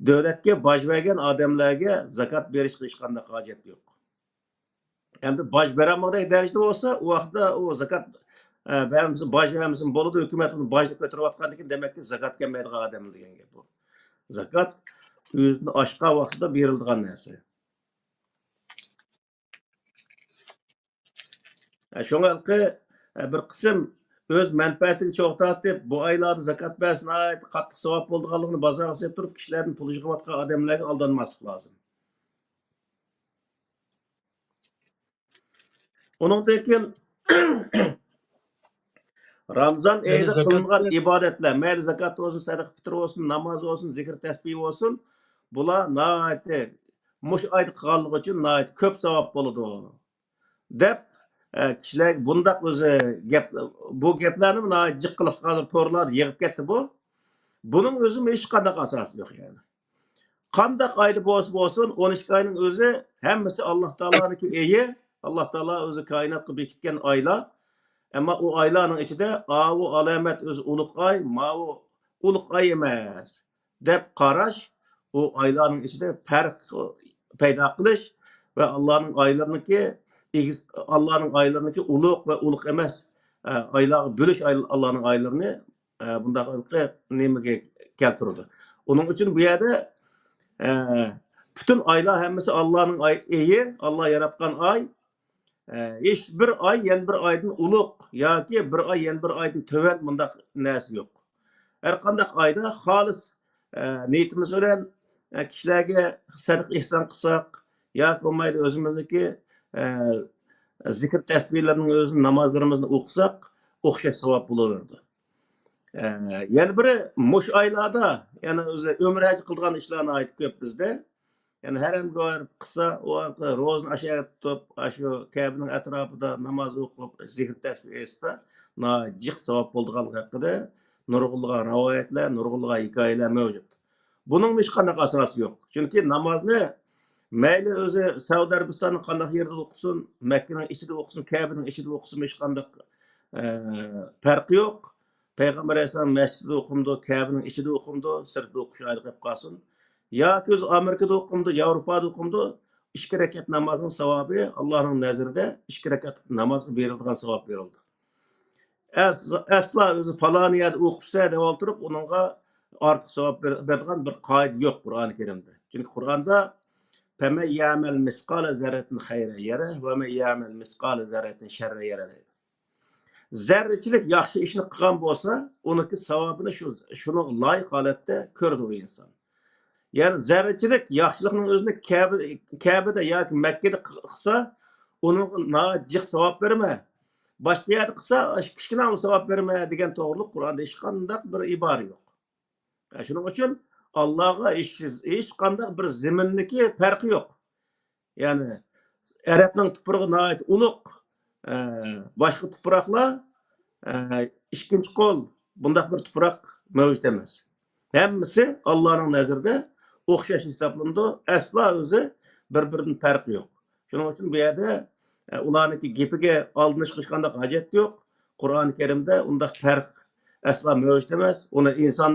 دۆلەتكە باج بەرگەن ئادەملەرگە زاكات بېرىشقا ھېچقانداق ھاجەت يوق. ئەمدى باج بېرەلمىگۈدەك دەرىجىدە بولسا، ئۇ ۋاقىتتا ئۇ زاكات، ئە، بەرمىسە، باج بەرمىسىمۇ بولىدۇ، ھۆكۈمەت ئۇنى باجنى كۆتۈرۈۋاتقاندىكىن، دېمەككى، زاكات كەلمەيدىغان ئادەملەر دېگەن گەپ بۇ. زاكات ئۆزىنى ئاشقان ۋاقتىدا بېرىلىدىغان نەرسە. ئە، شۇڭا ھېلىقى، ئە، بىر قىسىم ئۆز مەنپەئەتىگە چوغ تارتىپ، بۇ ئايلاردا زاكات بەرسە ناھايىتى قاتتىق ساۋاب بولىدىغانلىقىنى بازارغا سېلىپ تۇرۇپ، كىشىلەردىن پۇل يىغىۋاتقان ئادەملەرگە ئالدانماسلىق لازىم. ئۇنىڭدىن كېيىن رامزان ئەيدە قىلىنغان ئىبادەتلەر، مەيلى زاكات بولسۇن، سەدىقە پىتىر بولسۇن، ناماز بولسۇن، زىكىر تەسبىھ بولسۇن، بۇلار ناھايىتى مۇشۇ ئايدا قىلغانلىقى ئۈچۈن ناھايىتى كۆپ ساۋاب بولىدۇ دەپ، ئە، كىشىلەرگە بۇنداق ئۆزى گەپ، بۇ گەپلەرنى ناھايىتى جىق قىلىپ ھازىر تورلاردا يىغىپ كەتتى بۇ. بۇنىڭ ئۆزىمۇ ھېچقانداق ئاساسى يوق يەنى. قانداق ئايدا بولسا بولسۇن، ئون ئىككى ئاينىڭ ئۆزى ھەممىسى ئاللا تائالانىڭكى ئېيى، ئاللا تائالا ئۆزى كائىناتقا بېكىتكەن ئايلار. ئەمما ئۇ ئايلارنىڭ ئىچىدە ئاۋۇ ئالامەت ئۆزى ئۇلۇغ ئاي، ماۋۇ ئۇلۇغ ئاي ئەمەس دەپ قاراش، ئۇ ئايلارنىڭ ئىچىدە پەرق پەيدا قىلىش ۋە ئاللانىڭ ئايلىرىنىڭكى ئېگىز، ئاللانىڭ ئايلىرىنىڭكى ئۇلۇغ ۋە ئۇلۇغ ئەمەس، ئە، ئايلارغا بۆلۈش ئاي-، ئاللانىڭ ئايلىرىنى، ئە، بۇنداق نېمىگە كەلتۈرىدۇ. ئۇنىڭ ئۈچۈن بۇ يەردە، ئە، پۈتۈن ئايلار ھەممىسى ئاللانىڭ ئاي-، ئېيى، ئاللا ياراتقان ئاي. ئە، ھېچ بىر ئاي يەنە بىر ئايدىن ئۇلۇغ ياكى بىر ئاي يەنە بىر ئايدىن تۆۋەن، مۇنداق نەرسە يوق. ھەر قانداق ئايدا خالىس، ئە، نىيىتىمىز بىلەن، ئە، كىشىلەرگە سەدىقە ئېھسان قىلساق ياكى بولمايدۇ ئۆزىمىزنىڭكى، ئە، زىكىر تەسبىھلىرىنىڭ ئۆزىنى، نامازلىرىمىزنى ئوقۇساق، ئوخشاش ساۋاب بولۇۋېرىدۇ. ئە، يەنە بىرى، مۇشۇ ئايلاردا يەنە ئۆزى ئۆمرە ھەج قىلىدىغان ئىشلار ناھايىتى كۆپ بىزدە. يەنى ھەرەمگە بېرىپ قىلسا، ئۇ ئارقىلىق روزىنى ئاشۇ يەردە تۇتۇپ، ئاشۇ كەبىنىڭ ئەتراپىدا ناماز ئوقۇپ، زىكىر تەسبىھ ئېيتسا، ناھايىتى جىق ساۋاب بولىدىغانلىقى ھەققىدە نۇرغۇنلىغان رىۋايەتلەر، نۇرغۇنلىغان ھېكايىلەر مەۋجۇت. بۇنىڭمۇ ھېچقانداق ئاساسى يوق. چۈنكى نامازنى مەيلى ئۆزى سەئۇدى ئەرەبىستاننىڭ قانداق يېرىدە ئوقۇسۇن، مەككىنىڭ ئىچىدە ئوقۇسۇن، كەبىنىڭ ئىچىدە ئوقۇسۇن، ھېچقانداق، ئە، پەرقى يوق. پەيغەمبەر ئەلەيھىسسالام مەسچىتىدە ئوقۇمدۇ، كەبىنىڭ ئىچىدە ئوقۇمدۇ، سىرتىدا ئوقۇش ئايرى قېلىپ قالسۇن. ياكى ئۆزى ئامېرىكىدا ئوقۇمدۇ، ياۋروپادا ئوقۇمدۇ، ئىككى رەكەت نامازنىڭ ساۋابى ئاللانىڭ نەزىرىدە ئىككى رەكەت نامازغا بېرىلىدىغان ساۋاب بېرىلىدۇ. ئەس-، ئەسلا ئۆزى پالانى يەردە ئوقۇپسە دەپ ئولتۇرۇپ، ئۇنىڭغا ئارتۇق ساۋاب بېر-، بېرىدىغان بىر قائىدە يوق قۇرئانى كەرىمدە. چۈنكى قۇرئاندا، فَمَنْ يَعْمَلْ مِثْقَالَ ذَرَّةٍ خَيْرًا يَرَهُ وَمَنْ يَعْمَلْ مِثْقَالَ ذَرَّةٍ شَرًّا يَرَهُ دەيدۇ. زەررىچىلىك ياخشى ئىشنى قىلغان بولسا، ئۇنىڭكى ساۋابىنى شۇ، شۇنىڭغا لايىق ھالەتتە كۆرىدۇ ئۇ ئىنسان. يەنى زەررىچىلىك ياخشىلىقنىڭ ئۆزىنى كەبە-، كەبىدە ياكى مەككىدە قىلسا، ئۇنىڭغا ناھايىتى جىق ساۋاب بېرىمەن. باشقا يەردە قىلسا، كىچىككىنە ساۋاب بېرىمەن دېگەن توغرۇلۇق قۇرئاندا ھېچقانداق بىر ئىبارە يوق. شۇنىڭ ئۈچۈن ئاللاغا ھېچ، ھېچقانداق بىر زېمىننىكى پەرقى يوق. يەنى ئەرەبنىڭ تۇپرىقى ناھايىتى ئۇلۇغ، ئە، باشقا تۇپراقلار، ئە، ئىككىنچى قول، بۇنداق بىر تۇپراق مەۋجۇت ئەمەس. ھەممىسى ئاللانىڭ نەزىرىدە ئوخشاش ھېسابلىنىدۇ. ئەسلا ئۆزى بىر-بىرىدىن پەرقى يوق. شۇنىڭ ئۈچۈن بۇ يەردە، ئە، ئۇلارنىڭكى گېپىگە ئالدىنىشقا ھېچقانداق ھاجەت يوق. قۇرئانى كەرىمدە ئۇنداق پەرق ئەسلا مەۋجۇت ئەمەس. ئۇنى ئىنسان